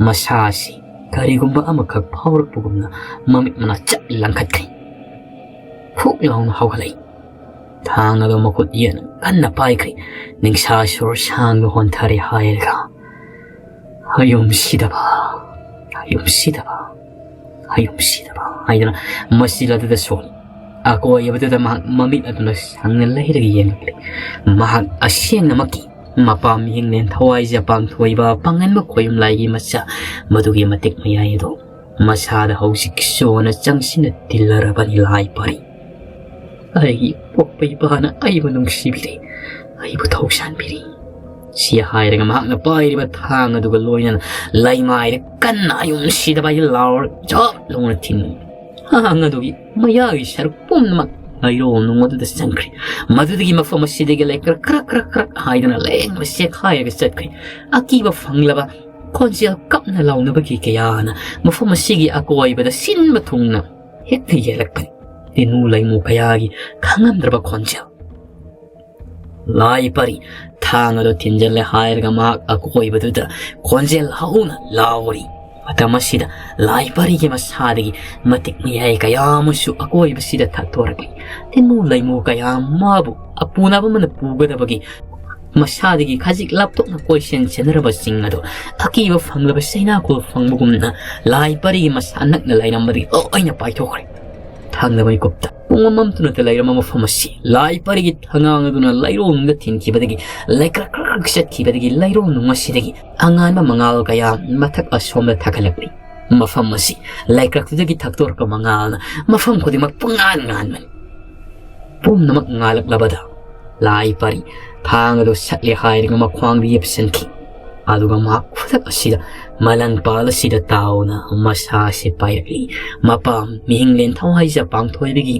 ꯃꯁꯥ ꯑꯁꯤ ꯀꯔꯤꯒꯨꯝꯕ ꯑꯃꯈꯛ ꯐꯥꯎꯔꯛꯄꯒꯨꯝꯅ ꯃꯃꯤꯠ ꯃꯅꯥ ꯆꯞ ꯂꯪꯈꯠꯈ꯭ꯔꯦ꯫ ꯈꯨꯛ ꯂꯥꯎꯅ ꯍꯧꯒꯠꯂꯛꯏ꯫ ꯊꯥꯡ ꯑꯗꯨ ꯃꯈꯨꯠ ꯌꯦꯠꯅ ꯀꯟꯅ ꯄꯥꯏꯈ꯭ꯔꯦ꯫ ꯅꯤꯡꯁꯥ ꯁꯣꯔ ꯁꯥꯡꯅ ꯍꯣꯟꯊꯔꯦ ꯍꯥꯏꯔꯒ, "ꯍꯌꯨꯝ ꯁꯤꯗꯕ, ꯍꯌꯨꯝ ꯁꯤꯗꯕ, ꯍꯌꯨꯝ ꯁꯤꯗꯕ" ꯍꯥꯏꯗꯨꯅ ꯃꯆꯤꯜ ꯑꯗꯨꯗ ꯁꯣꯜꯂꯤ꯫ ꯑꯀꯣꯏꯕꯗꯨꯗ ꯃꯍꯥꯛ ꯃꯃꯤꯠ ꯑꯗꯨꯅ ꯁꯪꯅ ꯂꯩꯔꯒ ꯌꯦꯡꯂꯛꯂꯤ꯫ ꯃꯍꯥꯛ ꯑꯁꯦꯡꯅꯃꯛꯀꯤ ꯃꯄꯥ ꯃꯤꯍꯤꯡꯂꯦꯟ ꯊꯋꯥꯏꯖ ꯄꯥꯡꯊꯣꯏꯕ ꯄꯥꯡꯒꯟꯕ ꯈꯣꯌꯨꯝ ꯂꯥꯏꯒꯤ ꯃꯆꯥ ꯃꯗꯨꯒꯤ ꯃꯇꯤꯛ ꯃꯌꯥꯏ ꯑꯗꯣ ꯃꯁꯥꯗ ꯍꯧꯖꯤꯛꯁꯨ ꯍꯥꯟꯅ ꯆꯪꯁꯤꯟꯅ ꯇꯤꯜꯂꯔꯕꯅꯤ ꯂꯥꯏ ꯄꯔꯤ꯫ "ꯑꯩꯒꯤ ꯄꯣꯛꯄ ꯏꯄꯥꯅ ꯑꯩꯕꯨ ꯅꯨꯡꯁꯤꯕꯤꯔꯦ, ꯑꯩꯕꯨ ꯊꯧꯁꯥꯟꯕꯤꯔꯤ꯫" ꯁꯤ ꯍꯥꯏꯔꯒ ꯃꯍꯥꯛꯅ ꯄꯥꯏꯔꯤꯕ ꯊꯥꯡ ꯑꯗꯨꯒ ꯂꯣꯏꯅꯅ ꯂꯩꯃꯥꯏꯗ ꯀꯟꯅ ꯑꯌꯨꯝ ꯁꯤꯗꯕ ꯍꯥꯏꯗꯤ ꯂꯥꯎꯔ ꯖꯣꯞ ꯂꯥꯎꯅ ꯊꯤꯟ ꯊꯥꯡ ꯑꯗꯨꯒꯤ ꯃꯌꯥꯒꯤ ꯁꯔꯨꯛ ꯄꯨꯝꯅꯃꯛ ꯂꯩꯔꯣꯜ ꯅꯨꯡ ꯑꯗꯨꯗ ꯆꯪꯈ꯭ꯔꯦ꯫ ꯃꯗꯨꯗꯒꯤ ꯃꯐꯝ ꯑꯁꯤꯗꯒꯤ ꯂꯩꯀ꯭ꯔꯛ ꯀ꯭ꯔꯛ ꯀ꯭ꯔꯛ ꯀ꯭ꯔꯛ ꯍꯥꯏꯗꯨꯅ ꯂꯦꯡꯕ ꯆꯦꯛꯈꯥꯏꯔꯒ ꯆꯠꯈ꯭ꯔꯦ꯫ ꯑꯀꯤꯕ ꯐꯪꯂꯕ ꯈꯣꯟꯖꯦꯜ ꯀꯞꯅ ꯂꯥꯎꯅꯕꯒꯤ ꯀꯌꯥꯅ ꯃꯐꯝ ꯑꯁꯤꯒꯤ ꯑꯀꯣꯏꯕꯗ ꯁꯤꯟꯕ ꯊꯨꯡꯅ ꯍꯦꯛꯇ ꯌꯦꯜꯂꯛꯄꯅꯤ꯫ ꯇꯤꯅꯨ ꯂꯩꯃꯨ ꯀꯌꯥꯒꯤ ꯈꯪꯉꯝꯗ꯭ꯔꯕ ꯈꯣꯟꯖꯦꯜ꯫ "ꯂꯥꯏ ꯄꯔꯤ, ꯊꯥꯡ ꯑꯗꯨ ꯊꯤꯟꯖꯤꯜꯂꯦ" ꯍꯥꯏꯔꯒ ꯃꯍꯥꯛ ꯑꯀꯣꯏꯕꯗꯨꯗ ꯈꯣꯟꯖꯦꯜ ꯍꯧꯅ ꯂꯥꯎꯔꯤ꯫ ꯃꯇꯝ ꯑꯁꯤꯗ ꯂꯥꯏ ꯄꯔꯤꯒꯤ ꯃꯁꯥꯗꯒꯤ ꯃꯇꯤꯛ ꯃꯌꯥꯏ ꯀꯌꯥ ꯑꯃꯁꯨ ꯑꯀꯣꯏꯕꯁꯤꯗ ꯊꯛꯇꯣꯔꯛꯂꯤ꯫ ꯇꯤꯟꯃꯨ ꯂꯩꯃꯨ ꯀꯌꯥ ꯃꯥꯕꯨ ꯑꯄꯨꯅꯕ ꯑꯃꯅ ꯄꯨꯒꯗꯕꯒꯤ ꯃꯁꯥꯗꯒꯤ ꯈꯖꯤꯛ ꯂꯥꯞꯊꯣꯛꯅ ꯀꯣꯏꯁꯦꯟ ꯁꯦꯟꯅꯔꯕꯁꯤꯡ ꯑꯗꯨ ꯑꯀꯤꯕ ꯐꯪꯂꯕ ꯆꯩꯅꯥꯈꯣꯜ ꯐꯪꯕꯒꯨꯝꯅ ꯂꯥꯏ ꯄꯔꯤꯒꯤ ꯃꯁꯥ ꯅꯛꯅ ꯂꯩꯔꯝꯕꯗꯒꯤ ꯂꯣꯏꯅ ꯄꯥꯏꯊꯣꯛꯈ꯭ꯔꯦ꯫ ꯊꯪꯅꯕ ꯃꯤꯀꯨꯞꯇ ꯄꯨꯡ ꯑꯃꯝ ꯇꯨꯅꯇ ꯂꯩꯔꯝꯕ ꯃꯐꯝ ꯑꯁꯤ ꯂꯥꯏ ꯄꯔꯤꯒꯤ ꯊꯉꯥꯡ ꯑꯗꯨꯅ ꯂꯩꯔꯣꯜ ꯅꯨꯡꯗ ꯊꯤꯟꯈꯤꯕꯗꯒꯤ ꯂꯩꯀ꯭ꯔꯛ ꯀ꯭ꯔꯛ ꯆꯠꯈꯤꯕꯗꯒꯤ ꯂꯩꯔꯣꯜ ꯅꯨꯡ ꯑꯁꯤꯗꯒꯤ ꯑꯉꯥꯟꯕ ꯃꯉꯥꯜ ꯀꯌꯥ ꯃꯊꯛ ꯑꯁꯣꯝꯗ ꯊꯥꯒꯠꯂꯛꯂꯤ꯫ ꯃꯐꯝ ꯑꯁꯤ ꯂꯩꯀ꯭ꯔꯛꯇꯨꯗꯒꯤ ꯊꯛꯇꯣꯔꯛꯄ ꯃꯉꯥꯜꯅ ꯃꯐꯝ ꯈꯨꯗꯤꯡꯃꯛ ꯄꯨꯡꯉꯥꯟ ꯉꯥꯟꯕꯅꯤ꯫ ꯄꯨꯝꯅꯃꯛ ꯉꯥꯜꯂꯛꯂꯕꯗ ꯂꯥꯏ ꯄꯔꯤ ꯊꯥꯡ ꯑꯗꯨ ꯁꯠꯂꯦ ꯍꯥꯏꯔꯒ ꯃꯈ꯭ꯋꯥꯡꯗ ꯌꯦꯞꯁꯤꯟꯈꯤ꯫ ꯑꯗꯨꯒ ꯃꯍꯥꯛ ꯈꯨꯗꯛ ꯑꯁꯤꯗ ꯃꯂꯪꯄꯥꯜ ꯑꯁꯤꯗ ꯇꯥꯎꯅ ꯃꯁꯥ ꯑꯁꯤ ꯄꯥꯏꯔꯛꯂꯤ꯫ ꯃꯄꯥ ꯃꯤꯍꯤꯡꯂꯦꯟ ꯊꯋꯥꯏꯖ ꯄꯥꯡꯊꯣꯏꯕꯒꯤ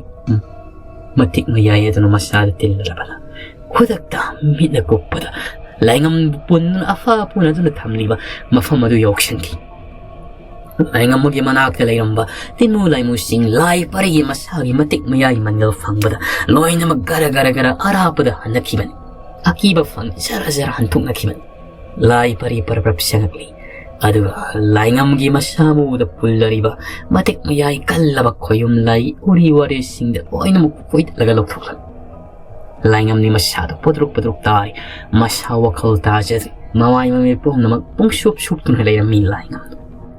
ꯃꯇꯤꯛ ꯃꯌꯥꯏ ꯑꯗꯨꯅ ꯃꯁꯥꯗ ꯇꯤꯜꯂꯔꯕꯅ ꯈꯨꯗꯛꯇ ꯃꯤꯠꯅ ꯀꯨꯞꯄꯗ ꯂꯥꯏꯉꯝ ꯄꯨꯟꯗꯨꯅ ꯑꯐ ꯑꯄꯨꯟ ꯑꯗꯨꯅ ꯊꯝꯂꯤꯕ ꯃꯐꯝ ꯑꯗꯨ ꯌꯧꯁꯤꯟꯈꯤ꯫ ꯂꯥꯏꯉꯝ ꯑꯃꯒꯤ ꯃꯅꯥꯛꯇ ꯂꯩꯔꯝꯕ ꯇꯤꯟꯃꯨ ꯂꯥꯏꯃꯨꯁꯤꯡ ꯂꯥꯏ ꯄꯔꯤꯒꯤ ꯃꯁꯥꯒꯤ ꯃꯇꯤꯛ ꯃꯌꯥꯏ ꯃꯅꯤꯜ ꯐꯪꯕꯗ ꯂꯣꯏꯅꯃꯛ ꯒꯔ ꯒꯔ ꯒꯔ ꯑꯔꯥꯞꯄꯗ ꯍꯟꯅꯈꯤꯕꯅꯤ꯫ ꯑꯀꯤꯕ ꯐꯪ ꯖꯔ ꯖꯔ ꯍꯟꯊꯣꯛꯅꯈꯤꯕꯅꯤ꯫ ꯂꯥꯏ ꯄꯔꯤ ꯄꯔꯞ ꯄꯔꯞ ꯁꯦꯡꯉꯛꯂꯤ꯫ ꯑꯗꯨꯒ ꯂꯥꯏꯉꯝꯒꯤ ꯃꯁꯥ ꯃꯎꯗ ꯄꯨꯜꯂꯔꯤꯕ ꯃꯇꯤꯛ ꯃꯌꯥꯏ ꯀꯜꯂꯕ ꯈꯣꯌꯨꯝ ꯂꯥꯏ ꯎꯔꯤ ꯋꯥꯔꯤꯁꯤꯡꯗ ꯂꯣꯏꯅꯃꯛ ꯀꯣꯏꯗꯠꯂꯒ ꯂꯧꯊꯣꯛꯂꯝꯃꯤ꯫ ꯂꯥꯏꯉꯝꯅꯤ ꯃꯁꯥꯗ ꯄꯣꯗ꯭ꯔꯨꯛ ꯄꯣꯗ꯭ꯔꯨꯛ ꯇꯥꯏ꯫ ꯃꯁꯥ ꯋꯥꯈꯜ ꯇꯥꯖꯗ꯭ꯔꯤ꯫ ꯃꯃꯥꯏ ꯃꯃꯤꯠ ꯄꯨꯝꯅꯃꯛ ꯄꯨꯡꯁꯨꯞ ꯁꯨꯞꯇꯨꯅ ꯂꯩꯔꯝꯃꯤ ꯂꯥꯏꯉꯝ꯫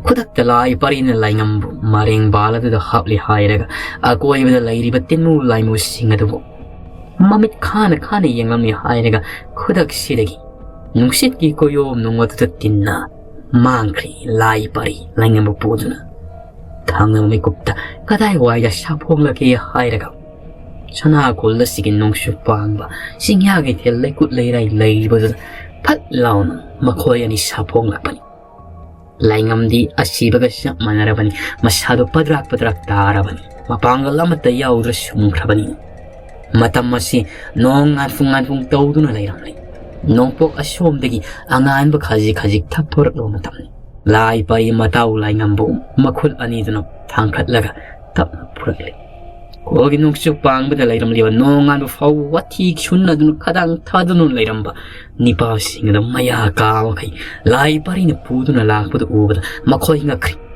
ꯈꯨꯗꯛꯇ ꯂꯥꯏ ꯄꯔꯤꯅ ꯂꯥꯏꯉꯝꯕꯨ ꯃꯔꯦꯡ ꯕꯥꯜ ꯑꯗꯨꯗ ꯍꯥꯞꯂꯤ ꯍꯥꯏꯔꯒ ꯑꯀꯣꯏꯕꯗ ꯂꯩꯔꯤꯕ ꯇꯤꯟꯃꯨ ꯂꯥꯏꯃꯨꯁꯤꯡ ꯑꯗꯨꯕꯨ ꯃꯃꯤꯠ ꯈꯥꯅ ꯈꯥꯅ ꯌꯦꯡꯂꯝꯂꯤ ꯍꯥꯏꯔꯒ ꯈꯨꯗꯛꯁꯤꯗꯒꯤ ꯅꯨꯡꯁꯤꯠꯀꯤ ꯀꯣꯌꯣꯝ ꯅꯨꯡ ꯑꯗꯨꯗ ꯇꯤꯟꯅ ꯃꯥꯡꯈ꯭ꯔꯤ ꯂꯥꯏ ꯄꯔꯤ ꯂꯥꯏꯉꯝꯕ ꯄꯨꯗꯨꯅ꯫ ꯊꯪꯅꯕ ꯃꯤꯀꯨꯞꯇ ꯀꯗꯥꯏꯋꯥꯏꯗ ꯁꯥꯐꯣꯡꯂꯒꯦ ꯍꯥꯏꯔꯒ ꯁꯅꯥ ꯈꯨꯜ ꯑꯁꯤꯒꯤ ꯅꯣꯡꯆꯨꯞ ꯄꯥꯡꯕ ꯆꯤꯡꯌꯥ ꯀꯩꯊꯦꯜ ꯂꯩꯀꯨꯠ ꯂꯩꯔꯥꯏ ꯂꯩꯔꯤꯕꯗꯨꯗ ꯐꯠ ꯂꯥꯎꯅ ꯃꯈꯣꯏ ꯑꯅꯤ ꯁꯥꯐꯣꯡꯂꯛꯄꯅꯤ꯫ ꯂꯥꯏꯉꯝꯗꯤ ꯑꯁꯤꯕꯒ ꯆꯞ ꯃꯥꯟꯅꯔꯕꯅꯤ꯫ ꯃꯁꯥꯗꯣ ꯄꯗ꯭ꯔꯥꯛ ꯄꯗ꯭ꯔꯥꯛ ꯇꯥꯔꯕꯅꯤ꯫ ꯃꯄꯥꯡꯒꯜ ꯑꯃꯠꯇ ꯌꯥꯎꯗ꯭ꯔ ꯁꯨꯝꯈ꯭ꯔꯕꯅꯤ꯫ ꯃꯇꯝ ꯑꯁꯤ ꯅꯣꯡ ꯉꯥꯟꯐꯨꯡ ꯉꯥꯟꯐꯨꯡ ꯇꯧꯗꯨꯅ ꯂꯩꯔꯝꯂꯤ꯫ ꯅꯣꯡꯄꯣꯛ ꯑꯁꯣꯝꯗꯒꯤ ꯑꯉꯥꯟꯕ ꯈꯖꯤꯛ ꯈꯖꯤꯛ ꯊꯛꯊꯣꯔꯛꯂꯕ ꯃꯇꯝꯅꯤ꯫ ꯂꯥꯏ ꯄꯔꯤ ꯃꯇꯥꯎ ꯂꯥꯏꯉꯝꯕꯨ ꯃꯈꯨꯠ ꯑꯅꯤꯗꯨꯅ ꯊꯥꯡꯒꯠꯂꯒ ꯇꯞꯅ ꯄꯨꯔꯛꯂꯤ꯫ ꯈꯨꯜꯒꯤ ꯅꯣꯡꯆꯨꯞ ꯄꯥꯡꯕꯗ ꯂꯩꯔꯝꯂꯤꯕ ꯅꯣꯡꯉꯥꯟꯕ ꯐꯥꯎꯕ ꯋꯥꯊꯤ ꯁꯨꯅꯗꯨꯅ ꯈꯗꯥꯡ ꯊꯥꯗꯨꯅ ꯂꯩꯔꯝꯕ ꯅꯤꯄꯥꯁꯤꯡ ꯑꯗꯨ ꯃꯌꯥ ꯀꯥ ꯃꯈꯩ ꯂꯥꯏ ꯄꯔꯤꯅ ꯄꯨꯗꯨꯅ ꯂꯥꯛꯄꯗꯨ ꯎꯕꯗ ꯃꯈꯣꯏ ꯉꯛꯈ꯭ꯔꯤ꯫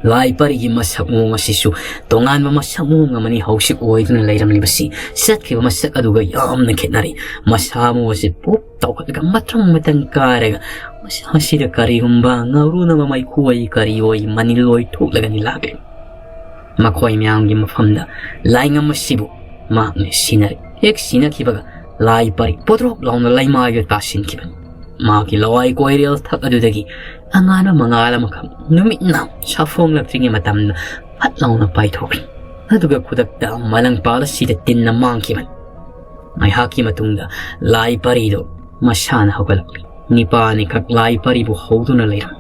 ꯂꯥꯏ ꯄꯔꯤꯒꯤ ꯃꯁꯛ ꯃꯑꯣꯡ ꯑꯁꯤꯁꯨ ꯇꯣꯉꯥꯟꯕ ꯃꯁꯛ ꯃꯑꯣꯡ ꯑꯃꯅꯤ꯫ ꯍꯧꯖꯤꯛ ꯑꯣꯏꯗꯨꯅ ꯂꯩꯔꯝꯂꯤꯕꯁꯤ ꯆꯠꯈꯤꯕ ꯃꯁꯛ ꯑꯗꯨꯒ ꯌꯥꯝꯅ ꯈꯦꯠꯅꯔꯦ꯫ ꯃꯁꯥ ꯃꯎ ꯑꯁꯤ ꯄꯨꯞ ꯇꯧꯈꯠꯂꯒ ꯃꯇ꯭ꯔꯪ ꯃꯇ꯭ꯔꯪ ꯀꯥꯔꯒ ꯃꯁꯥꯁꯤꯗ ꯀꯔꯤꯒꯨꯝꯕ ꯉꯥꯎꯔꯨꯅꯕ ꯃꯩꯈꯨ ꯑꯣꯏ ꯀꯔꯤ ꯑꯣꯏ ꯃꯅꯤꯜ ꯑꯣꯏ ꯊꯣꯛꯂꯒꯅꯤ ꯂꯥꯛꯂꯤ꯫ ꯃꯈꯣꯏ ꯃꯌꯥꯝꯒꯤ ꯃꯐꯝꯗ ꯂꯥꯏꯉꯝ ꯑꯁꯤꯕꯨ ꯃꯍꯥꯛꯅ ꯁꯤꯟꯅꯔꯦ꯫ ꯍꯦꯛ ꯁꯤꯟꯅꯈꯤꯕꯒ ꯂꯥꯏ ꯄꯔꯤ ꯄꯣꯗ꯭ꯔꯣꯛ ꯂꯥꯎꯅ ꯂꯩꯃꯥꯏꯗ ꯇꯥꯁꯤꯟꯈꯤꯕꯅꯤ꯫ ꯃꯍꯥꯛꯀꯤ ꯂꯋꯥꯏ ꯀꯣꯏꯔꯦꯜ ꯊꯛ ꯑꯗꯨꯗꯒꯤ ꯑꯉꯥꯟꯕ ꯃꯉꯥꯜ ꯑꯃꯈꯛ ꯅꯨꯃꯤꯠ ꯅꯥꯝ ꯁꯥꯐꯣꯡꯂꯛꯇ꯭ꯔꯤꯉꯩ ꯃꯇꯝꯗ ꯐꯠ ꯂꯥꯎꯅ ꯄꯥꯏꯊꯣꯛꯈ꯭ꯔꯦ꯫ ꯑꯗꯨꯒ ꯈꯨꯗꯛꯇ ꯃꯂꯪꯄꯥꯜ ꯑꯁꯤꯗ ꯇꯤꯟꯅ ꯃꯥꯡꯈꯤꯕꯅꯤ꯫ ꯉꯥꯏꯍꯥꯛꯀꯤ ꯃꯇꯨꯡꯗ ꯂꯥꯏ ꯄꯔꯤꯗꯨ ꯃꯁꯥꯅ ꯍꯧꯒꯠꯂꯛꯂꯤ꯫ ꯅꯤꯄꯥꯅꯤꯈꯛ ꯂꯥꯏ ꯄꯔꯤꯕꯨ ꯍꯧꯗꯨꯅ ꯂꯩꯔꯝꯃꯤ꯫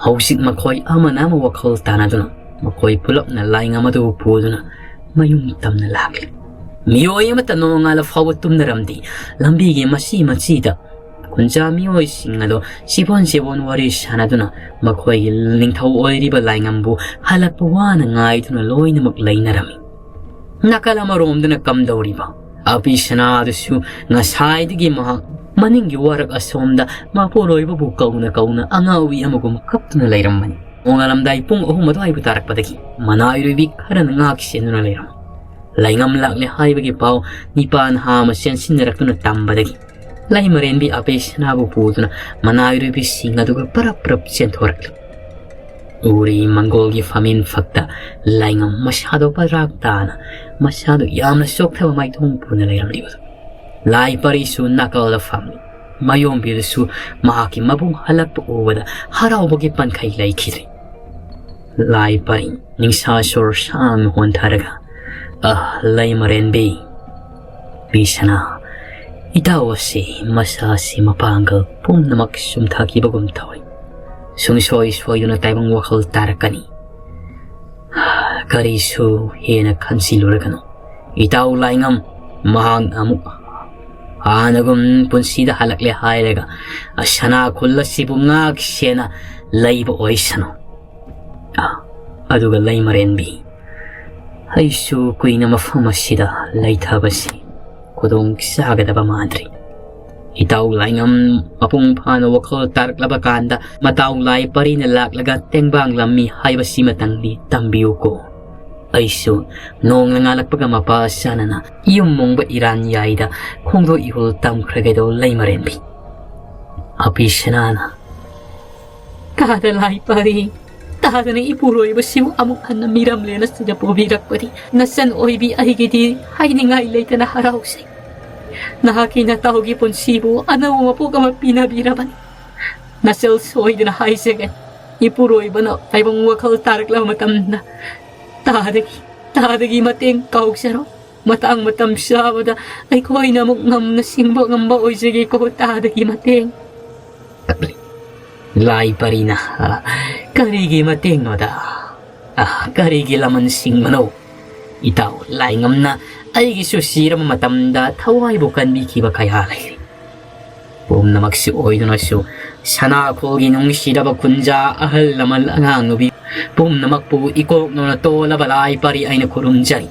ꯍꯧꯖꯤꯛ ꯃꯈꯣꯏ ꯑꯃꯅ ꯑꯃ ꯋꯥꯈꯜ ꯇꯥꯅꯗꯨꯅ ꯃꯈꯣꯏ ꯄꯨꯂꯞꯅ ꯂꯥꯏꯉꯝ ꯑꯗꯨꯕꯨ ꯄꯨꯗꯨꯅ ꯃꯌꯨꯝ ꯇꯝꯅ ꯂꯥꯛꯂꯤ꯫ ꯃꯤꯑꯣꯏ ꯑꯃꯠꯇ ꯅꯣꯡꯉꯥꯜꯂ ꯐꯥꯎꯕ ꯇꯨꯝꯅꯔꯝꯗꯦ꯫ ꯂꯝꯕꯤꯒꯤ ꯃꯆꯤ ꯃꯆꯤꯗ ꯈꯨꯟꯖꯥ ꯃꯤꯑꯣꯏꯁꯤꯡ ꯑꯗꯨ ꯆꯤꯕꯣꯟ ꯆꯤꯕꯣꯟ ꯋꯥꯔꯤ ꯁꯥꯟꯅꯗꯨꯅ ꯃꯈꯣꯏꯒꯤ ꯅꯤꯡꯊꯧ ꯑꯣꯏꯔꯤꯕ ꯂꯥꯏꯉꯝꯕꯨ ꯍꯜꯂꯛꯄ ꯋꯥꯅ ꯉꯥꯏꯗꯨꯅ ꯂꯣꯏꯅꯃꯛ ꯂꯩꯅꯔꯝꯃꯤ꯫ ꯅꯥꯀꯜ ꯑꯃꯔꯣꯝꯗꯅ ꯀꯝꯗꯧꯔꯤꯕ ꯑꯄꯤ ꯁꯅꯥꯗꯨꯁꯨ ꯉꯁꯥꯏꯗꯒꯤ ꯃꯍꯥꯛ ꯃꯅꯤꯡꯒꯤ ꯋꯥꯔꯛ ꯑꯁꯣꯝꯗ ꯃꯄꯨꯔꯣꯏꯕꯕꯨ ꯀꯧꯅ ꯀꯧꯅ ꯑꯉꯥꯎꯕꯤ ꯑꯃꯒꯨꯝ ꯀꯞꯇꯨꯅ ꯂꯩꯔꯝꯕꯅꯤ꯫ ꯅꯣꯡꯉꯥꯜꯂꯝꯗꯥꯏ ꯄꯨꯡ ꯑꯍꯨꯝ ꯑꯗꯨꯋꯥꯏꯕꯨ ꯇꯥꯔꯛꯄꯗꯒꯤ ꯃꯅꯥꯏꯔꯣꯏꯕꯤ ꯈꯔꯅ ꯉꯥꯛ ꯁꯦꯟꯗꯨꯅ ꯂꯩꯔꯝꯃꯤ꯫ ꯂꯥꯏꯉꯝ ꯂꯥꯛꯂꯦ ꯍꯥꯏꯕꯒꯤ ꯄꯥꯎ ꯅꯤꯄꯥ ꯅꯍꯥ ꯑꯃ ꯆꯦꯟꯁꯤꯟꯅꯔꯛꯇꯨꯅ ꯇꯝꯕꯗꯒꯤ ꯂꯩꯃꯔꯦꯟꯕꯤ ꯑꯄꯤ ꯁꯅꯥꯕꯨ ꯄꯨꯗꯨꯅ ꯃꯅꯥꯏꯔꯣꯏꯕꯤꯁꯤꯡ ꯑꯗꯨꯒ ꯄꯔꯞ ꯄꯔꯞ ꯆꯦꯟꯊꯣꯔꯛꯂꯤ꯫ ꯎꯔꯤ ꯃꯪꯒꯣꯜꯒꯤ ꯐꯝꯃꯤꯟ ꯐꯛꯇ ꯂꯥꯏꯉꯝ ꯃꯁꯥꯗꯣ ꯄꯗ꯭ꯔꯥꯛ ꯇꯥꯅ ꯃꯁꯥꯗꯣ ꯌꯥꯝꯅ ꯆꯣꯛꯊꯕ ꯃꯥꯏꯊꯣꯡ ꯄꯨꯅ ꯂꯩꯔꯝꯂꯤꯕꯗꯨ꯫ ꯂꯥꯏ ꯄꯔꯤꯁꯨ ꯅꯥꯀꯜꯗ ꯐꯝꯂꯤ꯫ ꯃꯌꯣꯝꯕꯤꯔꯁꯨ ꯃꯍꯥꯛꯀꯤ ꯃꯕꯨꯡ ꯍꯜꯂꯛꯄ ꯎꯕꯗ ꯍꯔꯥꯎꯕꯒꯤ ꯄꯟꯈꯩ ꯂꯩꯈꯤꯗ꯭ꯔꯦ꯫ ꯂꯥꯏ ꯄꯔꯤ ꯅꯤꯡꯁꯥ ꯁꯣꯔ ꯁꯥꯡꯅ ꯍꯣꯟꯊꯔꯒ, "ꯑ, ꯂꯩꯃꯔꯦꯟꯕꯤ, ꯄꯤꯁꯅꯥ, ꯏꯇꯥꯎ ꯑꯁꯤ ꯃꯁꯥꯁꯤ ꯃꯄꯥꯡꯒꯜ ꯄꯨꯝꯅꯃꯛ ꯁꯨꯝꯊꯈꯤꯕꯒꯨꯝ ꯇꯧꯏ꯫ ꯁꯨꯡꯁꯣꯏ ꯁꯣꯏꯗꯨꯅ ꯇꯥꯏꯕꯪ ꯋꯥꯈꯜ ꯇꯥꯔꯛꯀꯅꯤ꯫ ꯀꯔꯤꯁꯨ ꯍꯦꯟꯅ ꯈꯟꯖꯤꯜꯂꯨꯔꯒꯅꯨ꯫ ꯏꯇꯥꯎ ꯂꯥꯏꯉꯝ, ꯃꯍꯥꯛ ꯑꯃꯨꯛ ꯍꯥꯟꯅꯒꯨꯝ ꯄꯨꯟꯁꯤꯗ ꯍꯜꯂꯛꯂꯦ ꯍꯥꯏꯔꯒ ꯁꯅꯥ ꯈꯨꯜ ꯑꯁꯤꯕꯨ ꯉꯥꯛ ꯁꯦꯟꯅ ꯂꯩꯕ ꯑꯣꯏꯁꯅꯨ꯫ ꯑ, ꯑꯗꯨꯒ ꯂꯩꯃꯔꯦꯟꯕꯤ, ꯑꯩꯁꯨ ꯀꯨꯏꯅ ꯃꯐꯝ ꯑꯁꯤꯗ ꯂꯩꯊꯕꯁꯤ ꯈꯨꯗꯣꯡ ꯆꯥꯒꯗꯕ ꯃꯥꯟꯗ꯭ꯔꯤ꯫ ꯏꯇꯥꯎ ꯂꯥꯏꯉꯝ ꯃꯄꯨꯡ ꯐꯥꯅ ꯋꯥꯈꯜ ꯇꯥꯔꯛꯂꯕ ꯀꯥꯟꯗ ꯃꯇꯥꯎ ꯂꯥꯏ ꯄꯔꯤꯅ ꯂꯥꯛꯂꯒ ꯇꯦꯡꯕꯥꯡ ꯂꯝꯃꯤ ꯍꯥꯏꯕꯁꯤꯃꯇꯪꯗꯤ ꯇꯝꯕꯤꯌꯨꯀꯣ꯫ ꯑꯩꯁꯨ ꯅꯣꯡꯅ ꯉꯥꯜꯂꯛꯄꯒ ꯃꯄꯥ ꯆꯥꯅꯅ ꯌꯨꯝ ꯃꯣꯡꯕ ꯏꯔꯥꯟ ꯌꯥꯏꯗ ꯈꯣꯡꯗꯣꯛ ꯏꯍꯨꯜ ꯇꯝꯈ꯭ꯔꯒꯦꯗꯣ ꯂꯩꯃꯔꯦꯟꯕꯤ꯫" ꯑꯄꯤ ꯁꯅꯥꯅ, "ꯇꯥꯗ ꯂꯥꯏ ꯄꯔꯤ, ꯇꯥꯗꯅ ꯏꯄꯨꯔꯣꯏꯕꯁꯤꯕꯨ ꯑꯃꯨꯛ ꯍꯟꯅ ꯃꯤꯔꯝꯂꯦꯅ ꯁꯤꯗ ꯄꯨꯕꯤꯔꯛꯄꯗꯤ ꯅꯆꯟ ꯑꯣꯏꯕꯤ ꯑꯩꯒꯤꯗꯤ ꯍꯥꯏꯅꯤꯡꯉꯥꯏ ꯂꯩꯇꯅ ꯍꯔꯥꯎꯖꯩ꯫ ꯅꯍꯥꯛꯀꯤ ꯅꯇꯥꯎꯒꯤ ꯄꯨꯟꯁꯤꯕꯨ ꯑꯅꯧꯕ ꯃꯄꯣꯛ ꯑꯃ ꯄꯤꯅꯕꯤꯔꯕꯅꯤ꯫ ꯅꯆꯜ ꯁꯣꯏꯗꯅ ꯍꯥꯏꯖꯒꯦ, ꯏꯄꯨꯔꯣꯏꯕꯅ ꯇꯥꯏꯕꯪ ꯋꯥꯈꯜ ꯇꯥꯔꯛꯂꯕ ꯃꯇꯝꯗ ꯇꯥꯗꯒꯤ, ꯇꯥꯗꯒꯤ ꯃꯇꯦꯡ ꯀꯥꯎꯖꯔꯣ꯫ ꯃꯇꯥꯡ ꯃꯇꯝ ꯆꯥꯕꯗ ꯑꯩꯈꯣꯏꯅ ꯑꯃꯨꯛ ꯉꯝꯅ ꯁꯤꯡꯕ ꯉꯝꯕ ꯑꯣꯏꯖꯒꯦꯀꯣ ꯇꯥꯗꯒꯤ ꯃꯇꯦꯡ꯫" ꯂꯥꯏ ꯄꯔꯤꯅ, "ꯀꯔꯤꯒꯤ ꯃꯇꯦꯡꯅꯣꯗ? ꯑ, ꯀꯔꯤꯒꯤ ꯂꯃꯟ ꯁꯤꯡꯕꯅꯣ? ꯏꯇꯥꯎ ꯂꯥꯏꯉꯝꯅ ꯑꯩꯒꯤꯁꯨ ꯁꯤꯔꯕ ꯃꯇꯝꯗ ꯊꯋꯥꯏꯕꯨ ꯀꯟꯕꯤꯈꯤꯕ ꯀꯌꯥ ꯂꯩꯔꯤ꯫ ꯄꯨꯝꯅꯃꯛꯁꯤ ꯑꯣꯏꯗꯨꯅꯁꯨ ꯁꯅꯥꯈꯣꯜꯒꯤ ꯅꯨꯡꯁꯤꯔꯕ ꯈꯨꯟꯖꯥ, ꯑꯍꯜ ꯂꯃꯟ, ꯑꯉꯥꯡ ꯅꯨꯕꯤ ꯄꯨꯝꯅꯃꯛꯄꯨ ꯏꯀꯣꯛꯅꯅ ꯇꯣꯜꯂꯕ ꯂꯥꯏ ꯄꯔꯤ ꯑꯩꯅ ꯈꯨꯔꯨꯝꯖꯔꯤ꯫